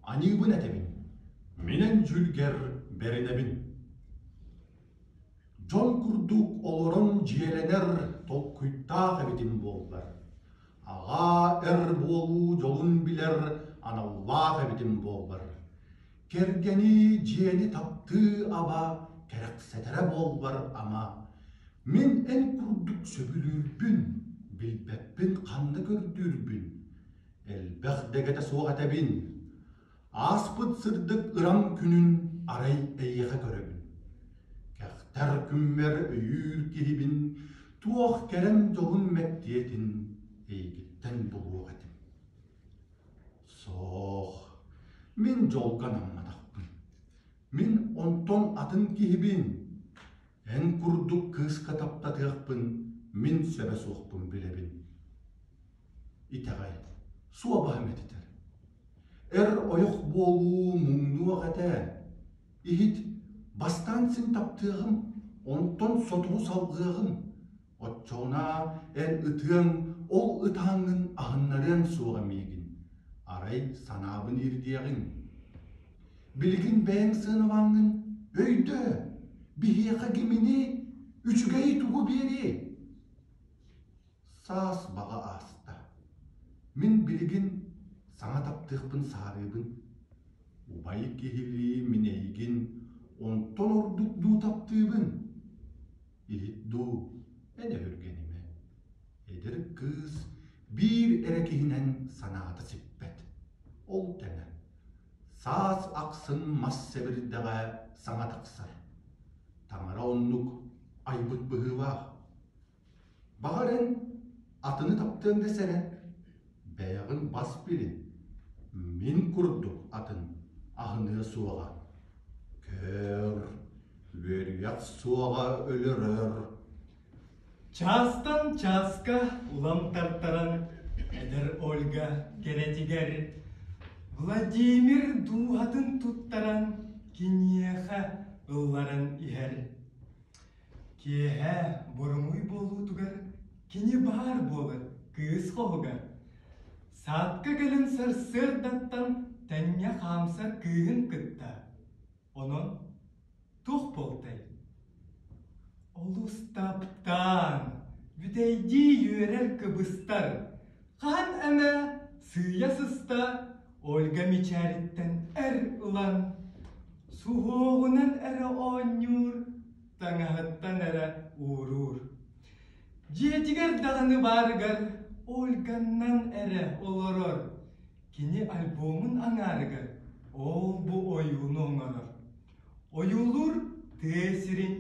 Speaker 8: аньыыбын этэбин, мин эн дьүлгэр бэринэбин. Дьон курдук олорон дьиэлэнэр толкуйдаах эбитим буоллар, аҕаа эр буолуу дьолун билэр аналлаах эбитим буоллар, кэргэни дьиэни таптыы аба кэрэхсэтэрэ буоллар ама, мин эн курдук сөбүлүүрбүн, билбэппин ханна көрдүүрбүн, элбэх дэгэтэ суох этэбин, Ааспыт сырдык ырам күнүн арай эйиэхэ көрөбүн. Кэхтэр күммэр өйүүр киһибин, туох кэрэм дьолун мэктиэтин эйигиттэн булуох этим. Суох, мин дьолго анамматахпын. Мин онтон атын киһибин. Эн курдук кыыска таптатыахпын мин сөбө суохпун билэбин. Итэҕэй, суобаһым этитэр. Эр-ойох буолуу муҥнуох этэ. Иһит, бастаан син таптыаҕым, онтон сотору салҕыаҕым. Оччоҕуна эн ытыаҥ, ол ытааҥҥын аһыннарыаҥ суоҕа миигин. Арай санаабын ирдиэҕиҥ. Билигин бэйэҥ сыаналааҥҥын өйдөө, биһиэхэ кимини, үчүгэйи тугу биэриэй? Саас баҕа ааста. Мин билигин саҥа таптыахпын саарыыбын. Убай киһилии мин эйигин онтон ордук дуу таптыыбын? Иһит дуу? Эн өһүргэнимэ. Эдэр кыыс биир эрэ киһинэн санаата сиппэт. Ол тэҥэ, саас ахсын мас сэбирдэҕэ саҥа тахсар. Таҥара оннук айбыт быһыылаах. Баҕар эн атыны таптыаҥ да сэрэн, бэйэҕин бас билин, мин курдук атын аһыныа суоҕа. Көр, үөрүйэх суоҕа өлөрөр.
Speaker 2: Чаастан чааска улам тартаран эдэр Ольга кэрэтигэр Владимир дууһатын туттаран киниэхэ ылларан иһэр. Киэһэ боруҥуй буолуутугар кини баар буолар кыыс хоһугар. Саадка кэлэн сарсыардаттан тэҥҥэ хаамсар кыыһын кытта. Онон туох буолтай? Олус таптаан, бүтэйдии үөрэр кыбыстар, хаһан эмэ сыыйа сыста Ольга мичээриттэн эр ылан, суһуоҕунан эрэ оонньуур, таҥаһыттан эрэ ууруур. Дьиэтигэр даҕаны баарыгар Ольганнан эрэ олорор. Кини альбомун аҥаарыгар ол-бу ойууну оҥорор. Ойуулуур тыа сирин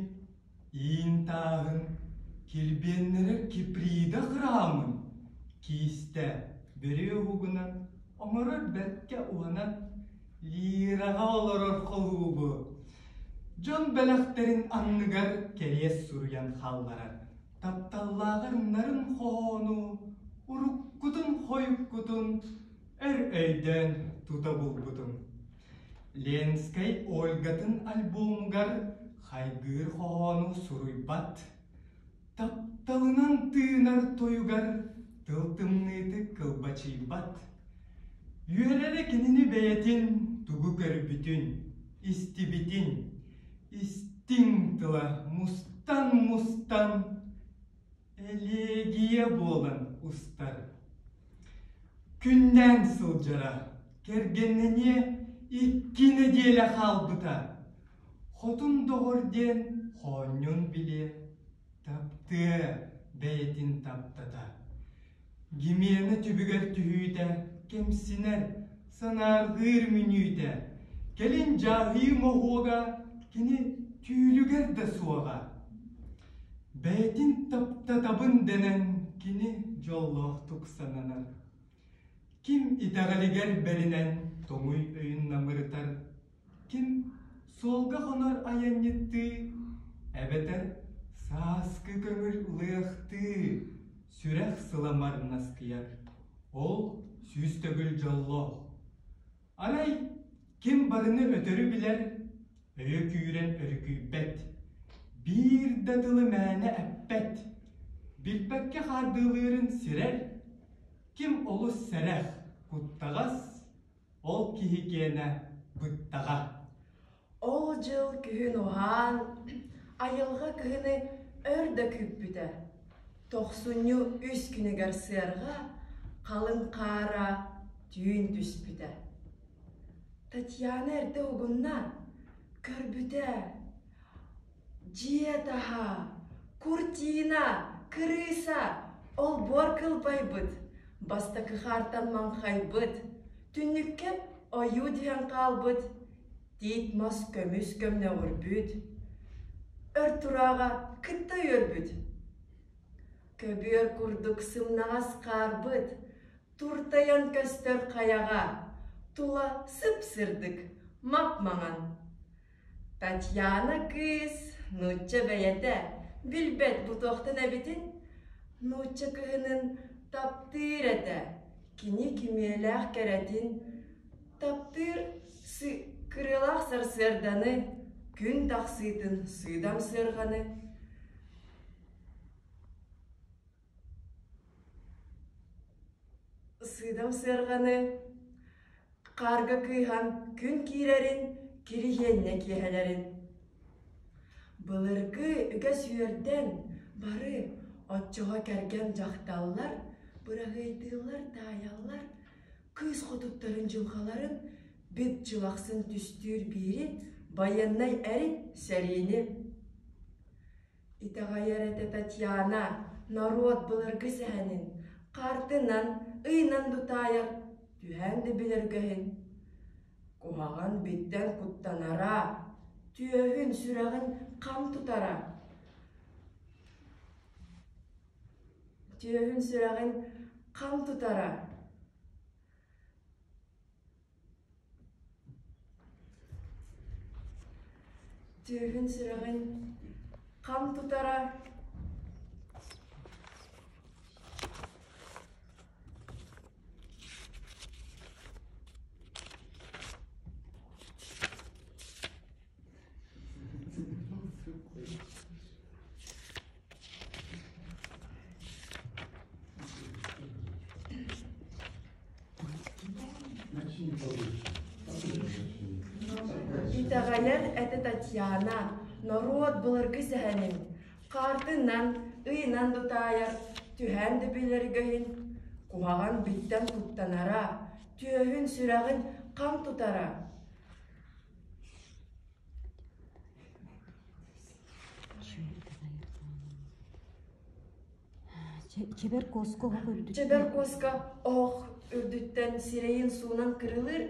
Speaker 2: иин тааһын, килбиэннэрэр Киприда храмын киистэ бөрүө уһугунан оҥорор бэркэ уһанан лираҕа олорор холуубу дьон бэлэхтэрин анныгар кэриэс суруйан хаалларар тапталлааҕар нарын хоһоону уруккутун-хойуккутун өр өйдөөн тута булбутум. Ленскэй Ольгатын альбомугар хайгыыр хоһоону суруйбат, тапталынан тыынар тойугар тыл тымныытык кылбачыйбат. Үөрэрэ кинини бэйэтин тугу көрбүтүн, истибитин, истиҥ тыла мустан-мустан элегия буолан устар. Күннээн сылдьара, кэргэннэниэ икки нэдиэлэ хаалбыта. Хотун доҕор диэн хоонньун билиэ, таптыа бэйэтин таптата. Гимена түбүгэр түһүүтэ кэмсинэр, санаарҕыыр мүнүүтэ, кэлин дьааһыы моһуога кини түүлүгэр да суоҕа. Бэйэтин таптатабын дэнэн кини дьоллоохтук сананар. Ким итэҕэлигэр бэринэн тоҥуй өйүн намырытар, ким суолга хонор айанньыттыы, эбэтэр сааскы көҥүл ылыахтыы сүрэх сыламар наскыйар, ол 100 төгүл дьоллоох. Арай ким барыны өтөрү билэр, өйө күүрэн өрүкүйбэт, биир да тылы мээнэ эппэт, билбэккэ хаардыылыырын сирэр, ким олус сэрэх, куттаҕас, ол киһи киэнэ быттаҕа.
Speaker 1: Ол дьыл күһүн уһаан, айылҕа кыһыны өр да күүппүтэ. Тохсунньу үс күнүгэр сыарҕа халыҥ хаара түүн түспүтэ. Татьяна эрдэ угунна, көрбүтэ. Дьиэ таһа, куртина, кырыыса, олбуор кылбайбыт, бастакы хаартан маҥхайбыт, түннүккэ ойуу түһэн хаалбыт, тиит мас көмүс көмнөҕүрбүт, өр турааҕа кытта үөрбүт. Көбүөр курдук сымнаҕас хаарбыт, туртайан көстөр хайаҕа, тула сып-сырдык, мап-маҥан. Татьяна кыыс нуучча бэйэтэ билбэт бутуохтан эбитин, нуучча кыһынын таптыыр этэ, кини кимиэлээх кэрэтин таптыыр кырыалаах сарсыарданы, күн тахсыытын сыыдам сыарҕаны Сыыдам сыарҕаны хаарга кыыһан күн киирэрин, кириһиэнньэ киэһэлэрин. Былыргы үгэс үөрдэн бары оччоҕо кэргэн дьахталлар быраһыайдыыллар, таайаллар, кыыс хотуттарын дьылҕаларын бүк дьылахсын түстүүр биири байыаннай эри сэриини. Итэҕэйэр этэ Татьяна норуот былыргы сэһэнин, хаартынан, ыйынан дутаайар, түһээн да билэр үгэһин. Куһаҕан биттэн куттанара, түөһүн, сүрэҕин хам тутара. Түөһүн, сүрэҕин хам тутара. Түөһүн сүрэҕин хам тутара Итэҕэйэр этэ Татьяна, норуот былыргы сэһэнин, хаартынан, ыйынан дутаайар, түһээн да билэргэ иһин, куһаҕан биттэн куттанара, түөһүн, сүрэҕин хам тутара.
Speaker 9: Чэбэр куоска оһох үрдүттэн
Speaker 1: Чэбэр куоска оһох үрдүттэн сирэйин суунан кырылыыр,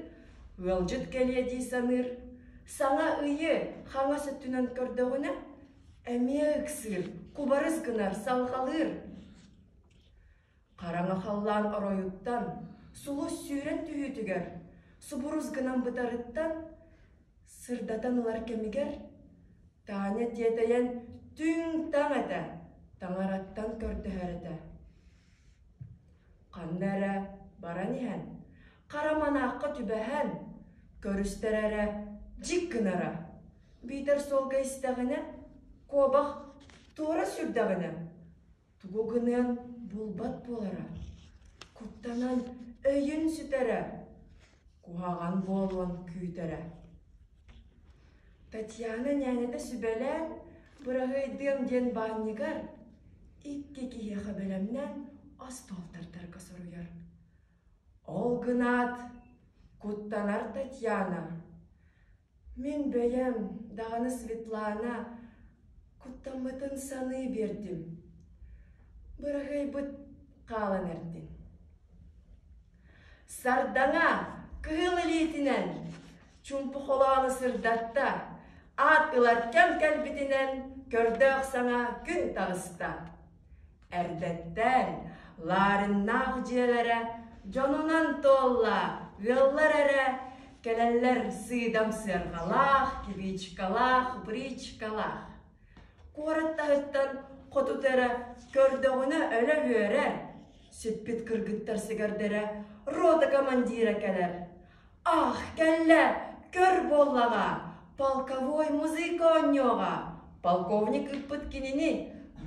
Speaker 1: ыалдьыт кэлиэ дии саныыр. Саҥа ыйы хаҥас өттүнэн көрдөҕүнэ, эмиэ ыксыыр, кубарыс гынар, салҕалыыр. Хараҥа халлаан оройуттан, сулус сүүрэн түһүүтүгэр, субурус гынан бытарыттан, сырдатан ылар кэмигэр Таня тиэтэйэн түҥ-таҥ этэ, таҥараттан көрдөһөр этэ. Ханна эрэ баран иһэн, хара манаахха түбэһэн, көрүстэр эрэ дьик гынара. Биитэр суолга истэҕинэ, куобах туора сүүрдэҕинэ, Тугу гыныан булбат буолара, куттанан өйүн сүтэрэ, куһаҕан буолуон күүтэрэ. Татьяна ньээнэтэ сүбэлээн, быраһыайдыам диэн баанньыгар икки киһиэхэ бэлэмнээн остуол тардарга соруйар. Ол гынаат, куттанар Татьяна Мин бэйэм даҕаны Светлана куттаммытын саныы биэрдим. Быраһыайбыт хаалан эрдин. Сардаҥа кыһыл илиитинэн чумпу холоону сырдатта, аат ылар кэм кэлбитинэн көрдөөх саҥа күн таҕыста. Эрдэттэн Лариннаах дьиэлэрэ дьонунан туолла, ыаллар эрэ кэлэллэр сыыдам сыарҕалаах, кибичкалаах, бричкалаах. Куорат таһыттан хотут эрэ көрдөҕүнэ өлө үөрэр, сүппүт кыргыттар сигэрдэрэ рота командира кэлэр. Ах, кэллэ, көр буоллаҕа, полковой музыка оонньуоҕа, полковник ыппыт кинини,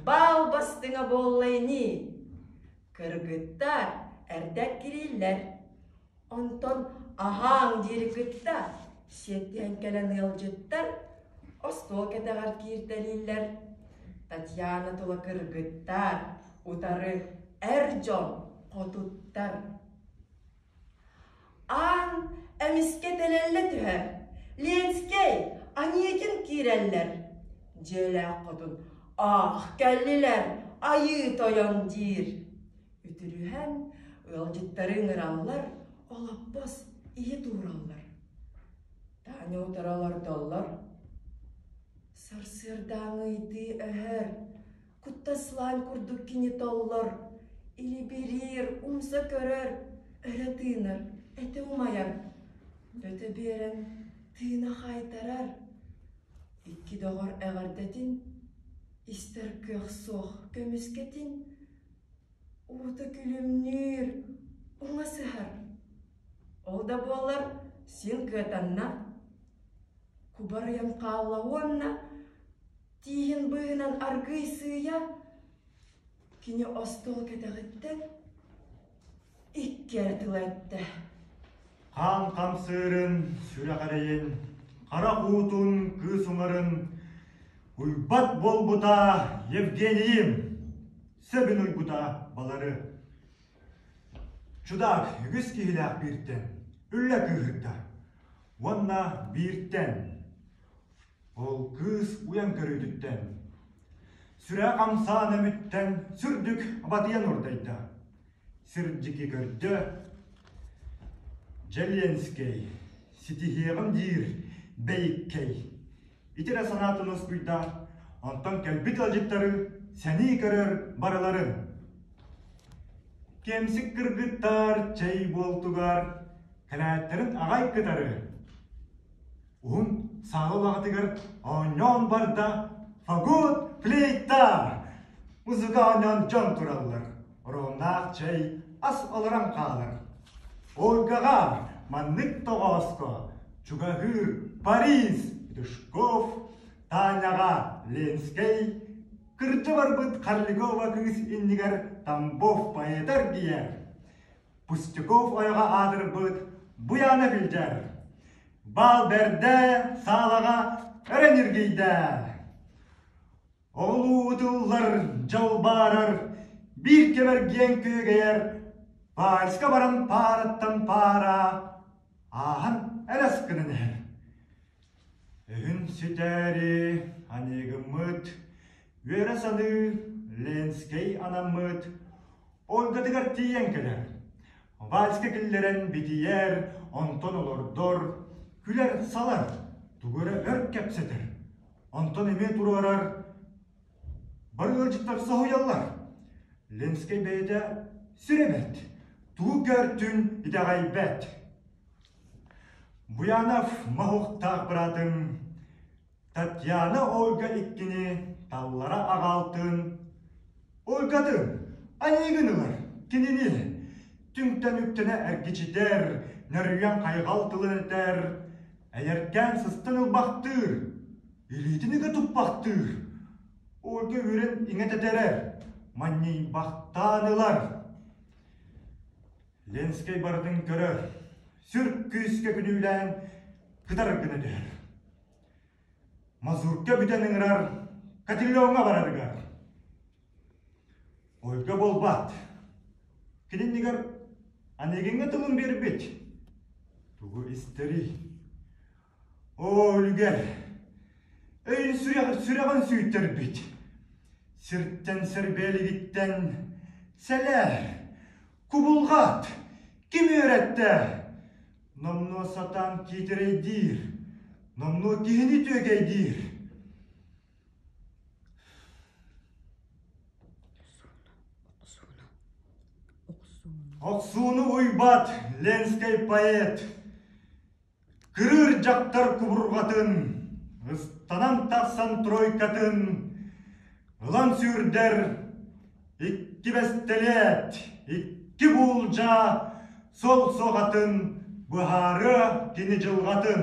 Speaker 1: баал бастыҥа буолла ини. Кыргыттар эрдэ кирииллэр. Онтон аһааҥ диэри кытта сиэттиһэн кэлэн ыалдьыттар остуол кэтэҕэр кииртэлииллэр. Татьяна тула кыргыттар, утары эр дьон хотуттар. Аан эмискэ тэлэллэ түһэр, Ленскэй, Онегин киирэллэр. Дьиэлээх хотун «Аах, кэллилэр, айыы тойон» диир. Үтүрүһэн ыалдьыттары ыҥыраллар, олоппос иһит уураллар. Таня утары олордоллор. Сарсыардааҥы ыйдыы өһөр, Куттаслаан курдук кини толлор, илибириир, умса көрөр, өрө тыынар, этэ умайар, бөтө биэрэн тыына хаайтарар. Икки доҕор эҕэрдэтин истэр кыах суох көмүскэтин, уута күлүмнүүр, уҥа сыһар. Ол да буоллар син кыатанна, кубарыйан хаалла уонна Тииһин быыһынан аргыый сыыйа, кини остуол кэтэҕиттэн икки эрэ тыла эттэ.
Speaker 5: Хаан хамсыырын, сүрэх эрэйин, харах уутун, кыыс уҥарын уйбат буолбута Евгенийим, сөбүн уйбута балары. Чудаак үгүс киһилээх бииртэн үллэ кыыһырда уонна бииртэн Ол кыыс уйан көрүүтүттэн. Сүрэх хамсаан өмүттэн сүрдүк абатыйан урдайда. Сирдьики көрдө. Дьэлиэнскэй, ситиһиэҕим диир бэйиккэй. Ити эрэ санаатын уоскуйда, онтон кэлбит ыалдьыттары сэнии көрөр барыларын. Кэмсик кыргыттар чэй буолтугар кэлээттэрин аҕай кытары Уһун саала улаҕатыгар оонньоон барда фагот, флейта! Музыка оонньоон дьон тураллар. Оруоннаах чэй, ас олорон хаалар. Ольгаҕа маннык тоҕооско чугаһыыр Париж Петушков, Таняҕа Ленскэй, кырдьа барбыт Харликова кыыс иннигэр Тамбов поэта эргийэр. Пустяков ойоҕо аатырбыт Буяна билдьэр. Баал бэрдэ саалаҕа өрө ньиргийдэ. Оҕолуу ытыллар, дьалбаарар, биир кэмэргиэн күөгэйэр, вальска баран паараттан паара ааһан элэс гынан иһэр. Өһүн сүтээри аныгыммыт, үөрэ саныы Ленскэй анаммыт Ольгатыгар тиийэн кэлэр. Вальска киллэрэн битийэр, онтон олордор, күлэр-салар, тугу эрэ өр кэпсэтэр. Онтон эмиэ туруорар, бары ыалдьыттар соһуйаллар. Ленскэй бэйэтэ сүр эбит, тугу көртүн итэҕэйбэт. Буянов моһуоктаах быраатым Татьяна Ольга иккини таллара аҕалтын, Ольгатын аньыыгын ылар, кинини түҥтэн үктэнэ эргичитэр, нөрүйэн хайҕал тылын этэр, эйэркээн сыстан ылбахтыыр, илиитин ыга туппахтыыр, Ольга үөрэн иҥэ тэтэрэр, манньыйбахтаан ылар. Ленскэй барытын көрөр, сүр күүскэ күнүүлээн кытар гына түһэр. Мазурка бүтэн ыҥырар Котелёҥҥа барарыгар. Ольга буолбат. Кининнигэр Онегиҥҥа тылын биэрбит. Тугу истэрий? Оо, үлүгэр! Өйүн сүрэҕин сүүйтэрбит. Сиртэн сэрбээлигиттэн сэлээр, кубулҕат, ким үөрэттэ? Номнуо сатаан киитэрэйдиир, номнуо киһини түөкэйдиир. Охсууну уйбат Ленскэй поэт Кырыыр дьахтар кубурҕатын, ыстанан тахсан тройкатын ылан сүүрдэр икки бэстэлиэт, икки буулдьа сол суоҕатын быһаарыа кини дьылҕатын.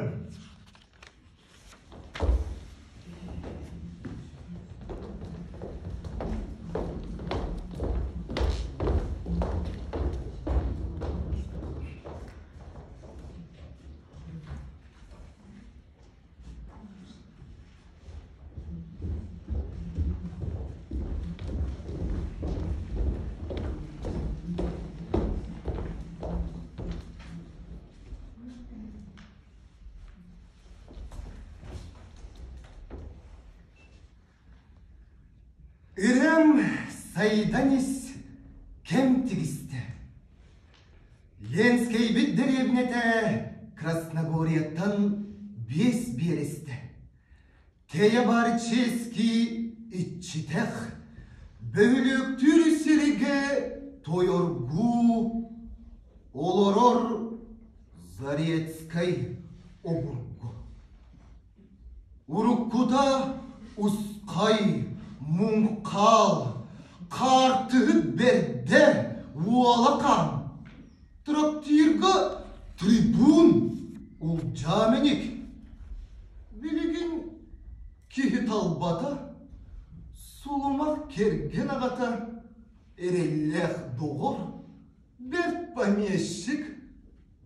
Speaker 10: Ырыам сайдан ис кэм тигистэ. Ленскэйбит дэриэбинэтэ Красногорьеттан биэс биэрэстэ. Тэйэ бар чиэски иччитэх, бөһүлүөктүүр сиригэ тойоргуу олорор Зарецкай обургу. Уруккута ускай, муҥхаал, хаартыһыт бэрдэ уола хаан, трактирга трибун улдьаа мэник. Билигин киһи талбата, сулумах кэргэн аҕата, эрэллээх доҕор, бэрт помещик,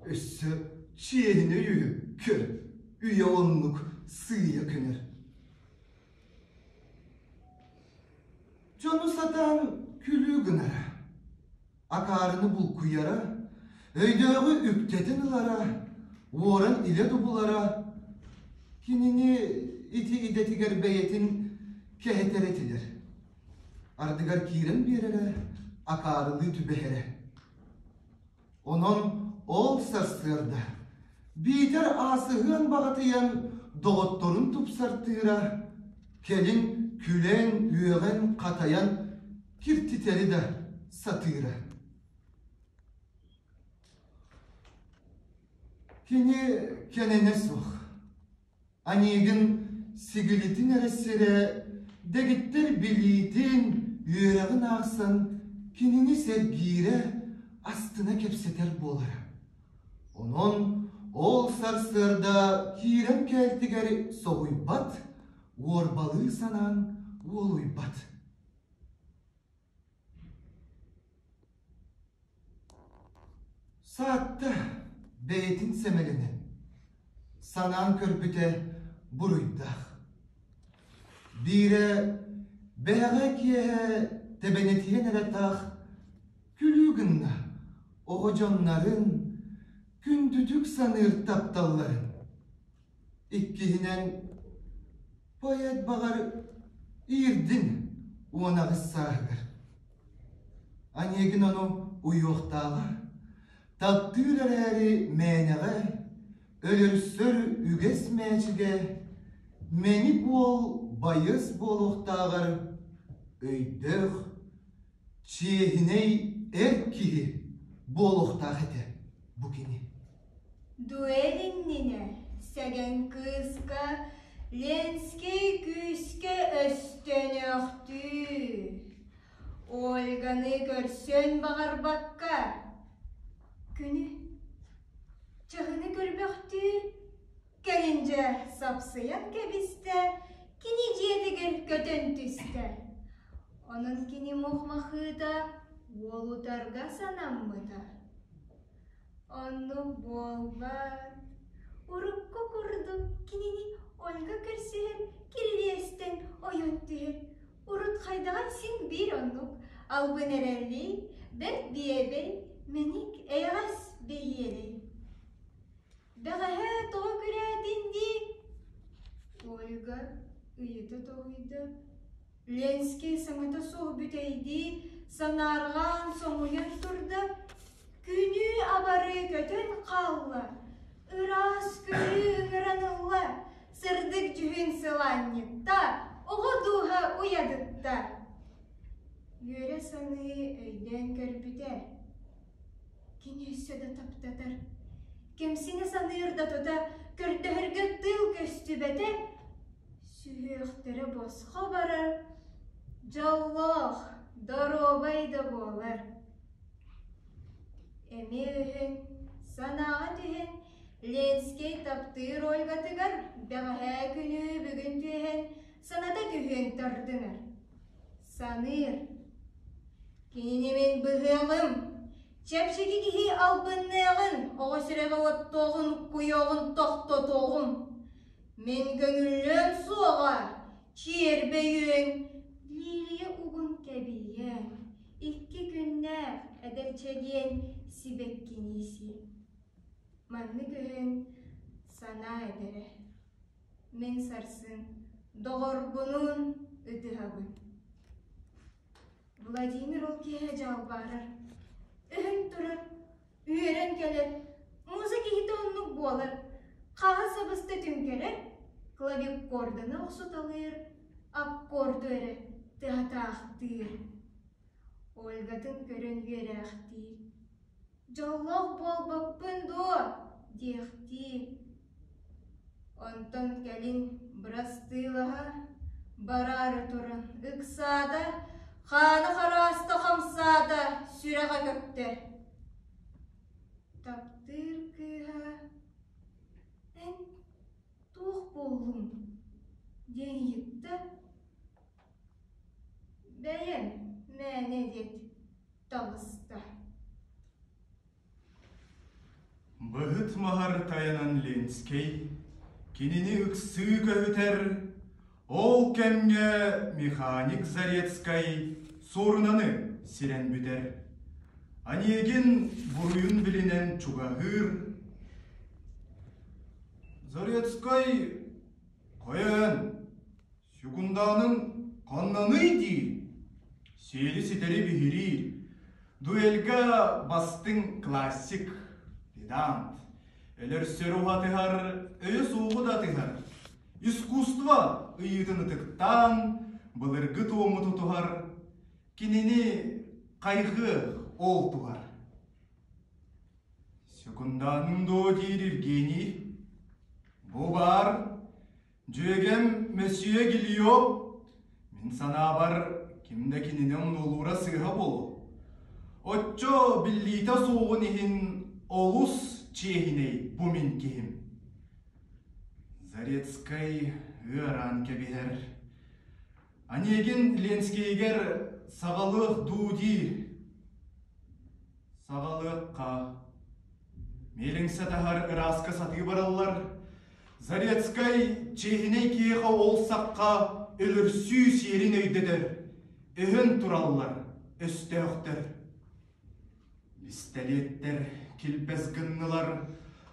Speaker 10: өссө чиэһинэй үһү көр, үйэ оннук сыыйа көнөр. Дьону сатаан күлүү гынара, акаарыны булкуйара, өйдөөҕү үктэтэн ылара, уоран илэ дубулара кинини ити идэтигэр бэйэтин кэһэтэр этилэр. Ардыгар киирэн биэрэрэ, акаарылыы түбэһэрэ. Онон ол сарсыарда биитэр аасыһыан баҕатыйан доҕотторун тупсартыыра, кэлин күлэн, үөҕэн, хатайан киртитэри да сатыыра. Кини кэнэнэ суох. Анегин сигилитин эрэ сирэ дэгиттэр билиитин, үөрэҕин аахсан кинини сэргиирэ, астына кэпсэтэр буолара. Онон ол сарсыарда киирэн кээлтигэр соһуйбат, уорбалыы санаан уолуйбат. Саатта бэйэтин сэмэлэнэн, санаан көрбүтэ буруйдаах. Биирэ бэһэҕэ киэһэ тэбэнэтиэн эрэ таах күлүү гынна оҕо дьоннарын күндүтүк саныыр тапталларын. Иккиһинэн, поэт баҕар иирдин 18 сааһыгар. Онегин ону уйуохтааҕа, таптыыр эрээри мээнэҕэ, өлөрсөр үгэс мээчигэ, мэник уол байыас буолуохтааҕар өйдөөх, чиэһинэй эр киһи буолуохтаах этэ бу кини.
Speaker 11: Дуэль иннинэ сэгэн кыыска Ленскэй күүскэ өстөнөөхтүү. Ольганы көрсөн баҕарбакка күнү, чаһыны көрбөхтүүр, кэлин дьэ сапсыйан кэбистэ, кини дьиэтигэр көтөн түстэ. Онон кини мух-махыыта уолутарга санаммыта. Оннук буолбат. Урукку курдук кинини Ольга көрсүһэр кирилиэстэн ойон түһэр. Урут хайдаҕын син биир оннук албын эрэллии, бэрт биэбэй, мэник, эйэҕэс бэһиэлэй. Бэҕэһээ тоҕо күрээтин дии? Ольга ыйыта тоһуйда. Ленскэй саҥата суох бүтэйдии, санаарҕаан соҥуйан турда, күнүү-абарыы көтөн хаалла, ыраас көрүү ыҥыран ылла, сырдык дьүһүн сылаанньытта, оҕо дууһа уйадытта. Үөрэ саныы өйдөөн көрбүтэ, кини өссө да таптатар, кэмсинэ саныыр да тута көрдөһөргө тыл көстүбэтэ, сүһүөхтэрэ босхо барар, дьоллоох, доруобай да буолар. Эмиэ үһүн, санааҕа түһэн, Ленскэй таптыыр Ольгатыгар бэҕэһээ күнү бүгүн түһэн, саната түһүөн тардынар. Саныыр. Кинини мин быһыаҕым, чэпчэки киһи албынныаҕын, оҕо сүрэҕэ оттуоҕун, куйуоҕун тохтотуоҕум. Мин көҥүллүөм суоҕа, чиэрбэйүөҥ, Лилия угун кэбийэн, икки күннээх эдэр чэгиэн сибэккини сиэн. Маннык өһөн санаа эдэрэ. Мин сарсын доҕорбунуун ытыһабын. Владимир ол киэһэ дьалбаарар, өһөн турар, үөрэн кэлэр, муза киһитэ оннук буолар, хаһа сабыста түҥкэрэр, клавикорданы охсуталыыр, аккорду эрэ тыатаахтыыр. Ольгатын көрөн үөрээхтиир. Дьоллоох буолбаппын дуо? диэхтиир. Онтон кэлин бырастыылаһа бараары туран ыксаата, хаана харааста хамсаата, сүрэҕэ көптө. Таптыыр кыыһа эн туох буоллуҥ диэн ыйытта. Бэйэм мээнэ диэт таҕыста.
Speaker 2: Быһыт маһар тайанан Ленскэй кинини ыксыы көһүтэр, ол кэмҥэ механик Зарецкай суорунаны сирэн бүтэр. Онегин буруйун билинэн чугаһыыр. Зарецкай «Хайаан, Секунданың ханнаный диир. Сиэли ситэри биһириир. Дуэльга бастыҥ классик, педант. Өлөрсөрү уһатыһар, өйө суоҕу да атыһар. Искусство ыйыытын ытыктаан, былыргы туому тутуһар, кинини хайҕыах ол туһар. Секунданым дуо диир Евгений. Бу баар Дьүөгэм месье Гильо, мин санаабар, ким да кинини омнуолуура сыыһа буолуо. Оччо биллиитэ суоҕун иһин олус чиэһинэй бу мин киһим. Зарецкай ыараан кэбиһэр. Онегин Ленскийигэр саҕалыах дуу диир. Саҕалыахха. Миэлиҥсэ таһар ырааска сатыы бараллар. Зарецкай чиэһинэй киһиэхэ ол сахха өлөрсүү сиэрин өйдөтөр. Өһөн тураллар өстөөхтөр. Бистэлиэттэр килбэс гыннылар,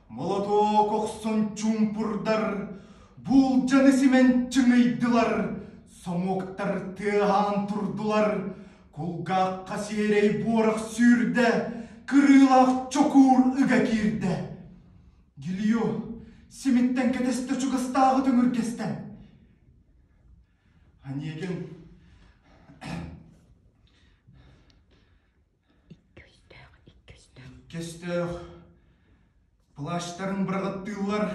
Speaker 2: молотуок охсон чуумпурдар, буулдьаны симэн чыҥыйдылар, сомуоктар тыаһаан турдулар, Кулгаахха сиэрэй буорах сүүрдэ, кырыылаах чокуур ыга киирдэ. Гилио симиттэн кэтэстэ чугастааҕы төҥүргэстэн. Онегин Икки өстөөх плащтарын быраҕаттыыллар.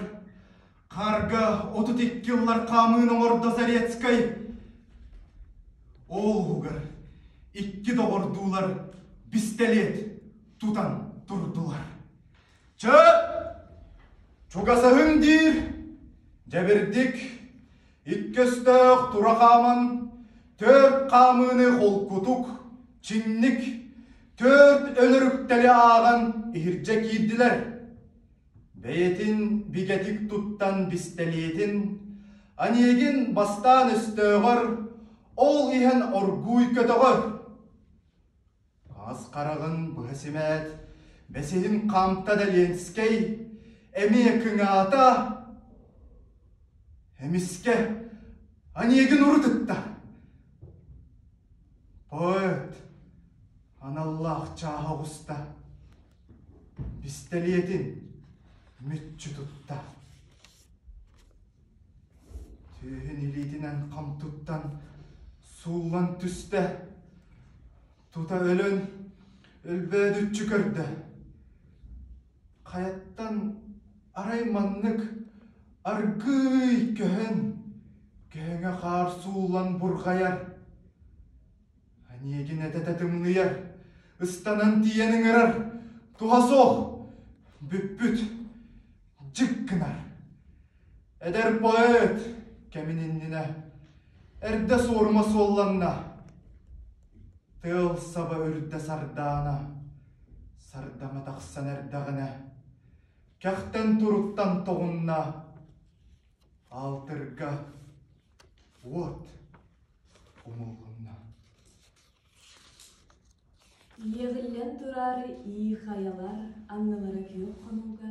Speaker 2: Хаарга 32 ыллар хаамыын оҥордо Зарецкай. Ол уһугар икки доҕордуулар бистэлиэт тутан турдулар. Чэ, чугасаһыҥ диир, дьэбирдик, икки өстөөх тура хааман, төрт хаамыыны холкутук, чиҥник, төрт өлөрүктэри ааҕан иһирдьэ киирдилэр. Бэйэтин бигэтик туттан бистэлиэтин, Онегин бастаан өстөөҕөр, ол иһэн оргууй көтөҕөр. Аас хараҕын быһа симээт, бэсиһин хаамта да Ленскэй эмиэ кыҥаата, эмискэ Онегин урут ытта. Поэт аналлаах чааһа оҕуста, бистэлиэтин мүччү тутта. Түөһүн илиитинэн хам туттан сууллан түстэ. Тута өлөн өлбөөдүччү көрдө. Хайаттан арай маннык аргыый көһөн, көһөҥө хаар сууллан бурҕайар. Онегин этэтэ тымныйар, ыстанан тиийэн ыҥырар, туһа суох, бүппүт, дьик гынар. Эдэр поэт кэмин иннинэ эрдэ суорума суолланна. Тыал саба үрдэ сардаана, сардаҥа тахсан эрдэҕинэ, кэхтэн туруттан тоҕунна. Аалтырга уот умуллунна.
Speaker 1: Иэҕиллэн турар ии хайалар аннылара күөх хонууга,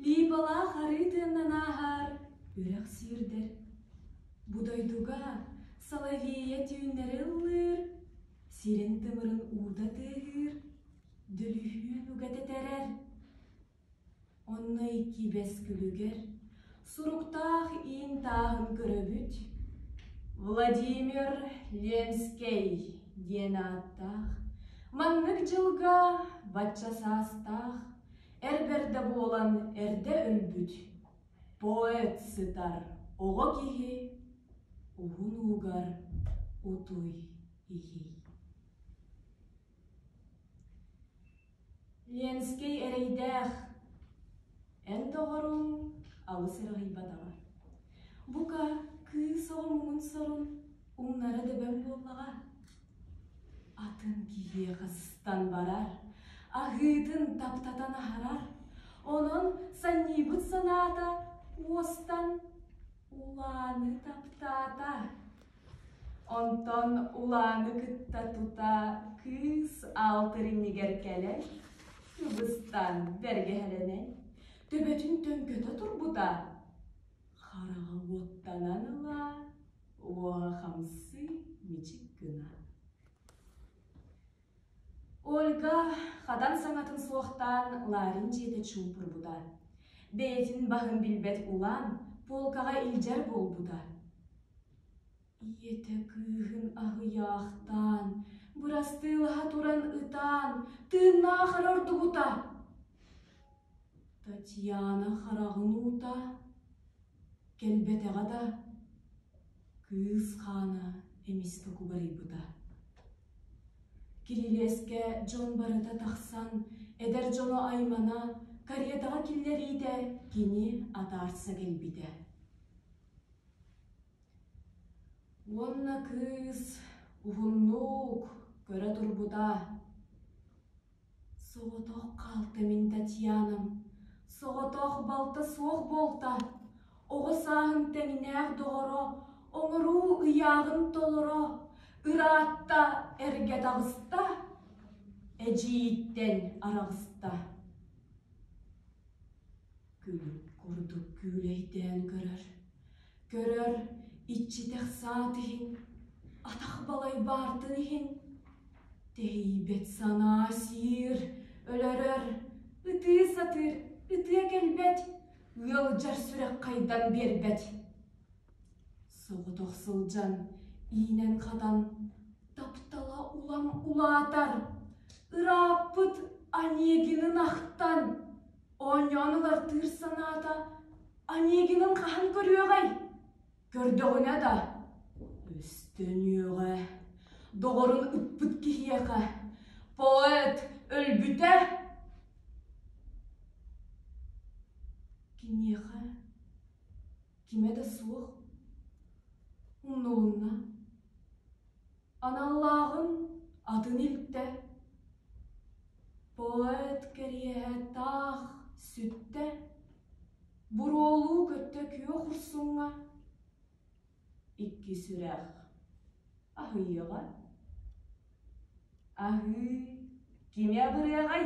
Speaker 1: лиипалаах арыы тыаннан ааһар үрэх сүүрдэр. Бу дойдуга Соловея түүннэри ыллыыр, сирин тымырын уута тыаһыыр, дөлүһүөн уга тэтэрэр. Онно икки бэс күлүгэр суруктаах иин тааһын көрөбүт. Владимир Ленскэй диэн ааттаах, маннык дьылга бачча саастаах, эр бэрдэ буолан эрдэ өлбүт поэт сытар оҕо киһи уһун уугар утуй иһий. Ленскэй эрэйдээх, эн доҕоруҥ алыс ырыһыйбатаҕа. Бука, кыыс оҕо муҥун-сорун умнара дөбөҥ буоллаҕа. Атын киһиэхэ сыстан барар, аһыытын таптатан аһарар, онон санньыйбыт санаата уостан улааны таптаата. Онтон Улааны кытта тута кыыс аалтыр иннигэр кэлэн, кыбыстан бэргэһэлэнэн, төбөтүн төҥкөтө турбута. Хараҕа уоттанан ыла, уоһа хамсыы мичик гына. Ольга хатан саҥатын суохтаан Ларин дьиэтэ чуумпурбута. Бэйэтин баһын билбэт улаан полкаҕа илдьэр буолбута. Ийэтэ кыыһын аһыйаахтаан, бырастыылаһа туран ытаан, тыыннаах эрэ ордубута. Татьяна хараҕын уута кэлбэтэҕэ да, кыыс хаана эмискэ кубарыйбыта. Кирилиэскэ дьон барыта тахсан, эдэр дьону аймана, каретаҕа киллэриитэ кини атаарса кэлбитэ. Уонна кыыс уһуннук көрө турбута. Соҕотох хаалта мин Татьянам, соҕотох балта суох буолта, оҕо сааһын тэҥнээх доҕоро, оҥоруу ыйааҕын толоро, ыраатта, эргэ таҕыста, эдьиийиттэн араҕыста. Күлүк курдук күүлэйдээн көрөр, көрөр иччитэх саат иһин, атах балай баартын иһин, тэһийбэт санаа сиир, өлөрөр, ытыы сатыыр, ытыа кэлбэт, ыалдьар сүрэх хайдан биэрбэт. Соҕотох сылдьан, иинэн-хатан, таптала улам улаатар, ырааппыт Онегинын ахтан, оонньоон ылартыыр санаата Онегинын хаһан көрүөҕэй? Көрдөҕүнэ да, өстөнүөҕэ, доҕорун ыппыт киһиэхэ, поэт өлбүтэ. Киниэхэ кимэ да суох, умнулунна. Аналлааҕын атын илтэ, поэт кэриэһэ таах сүттэ, буруолуу көттө күөх урсуҥҥа, икки сүрэх аһыйыаҕа. Аһыы, кими абырыаҕай?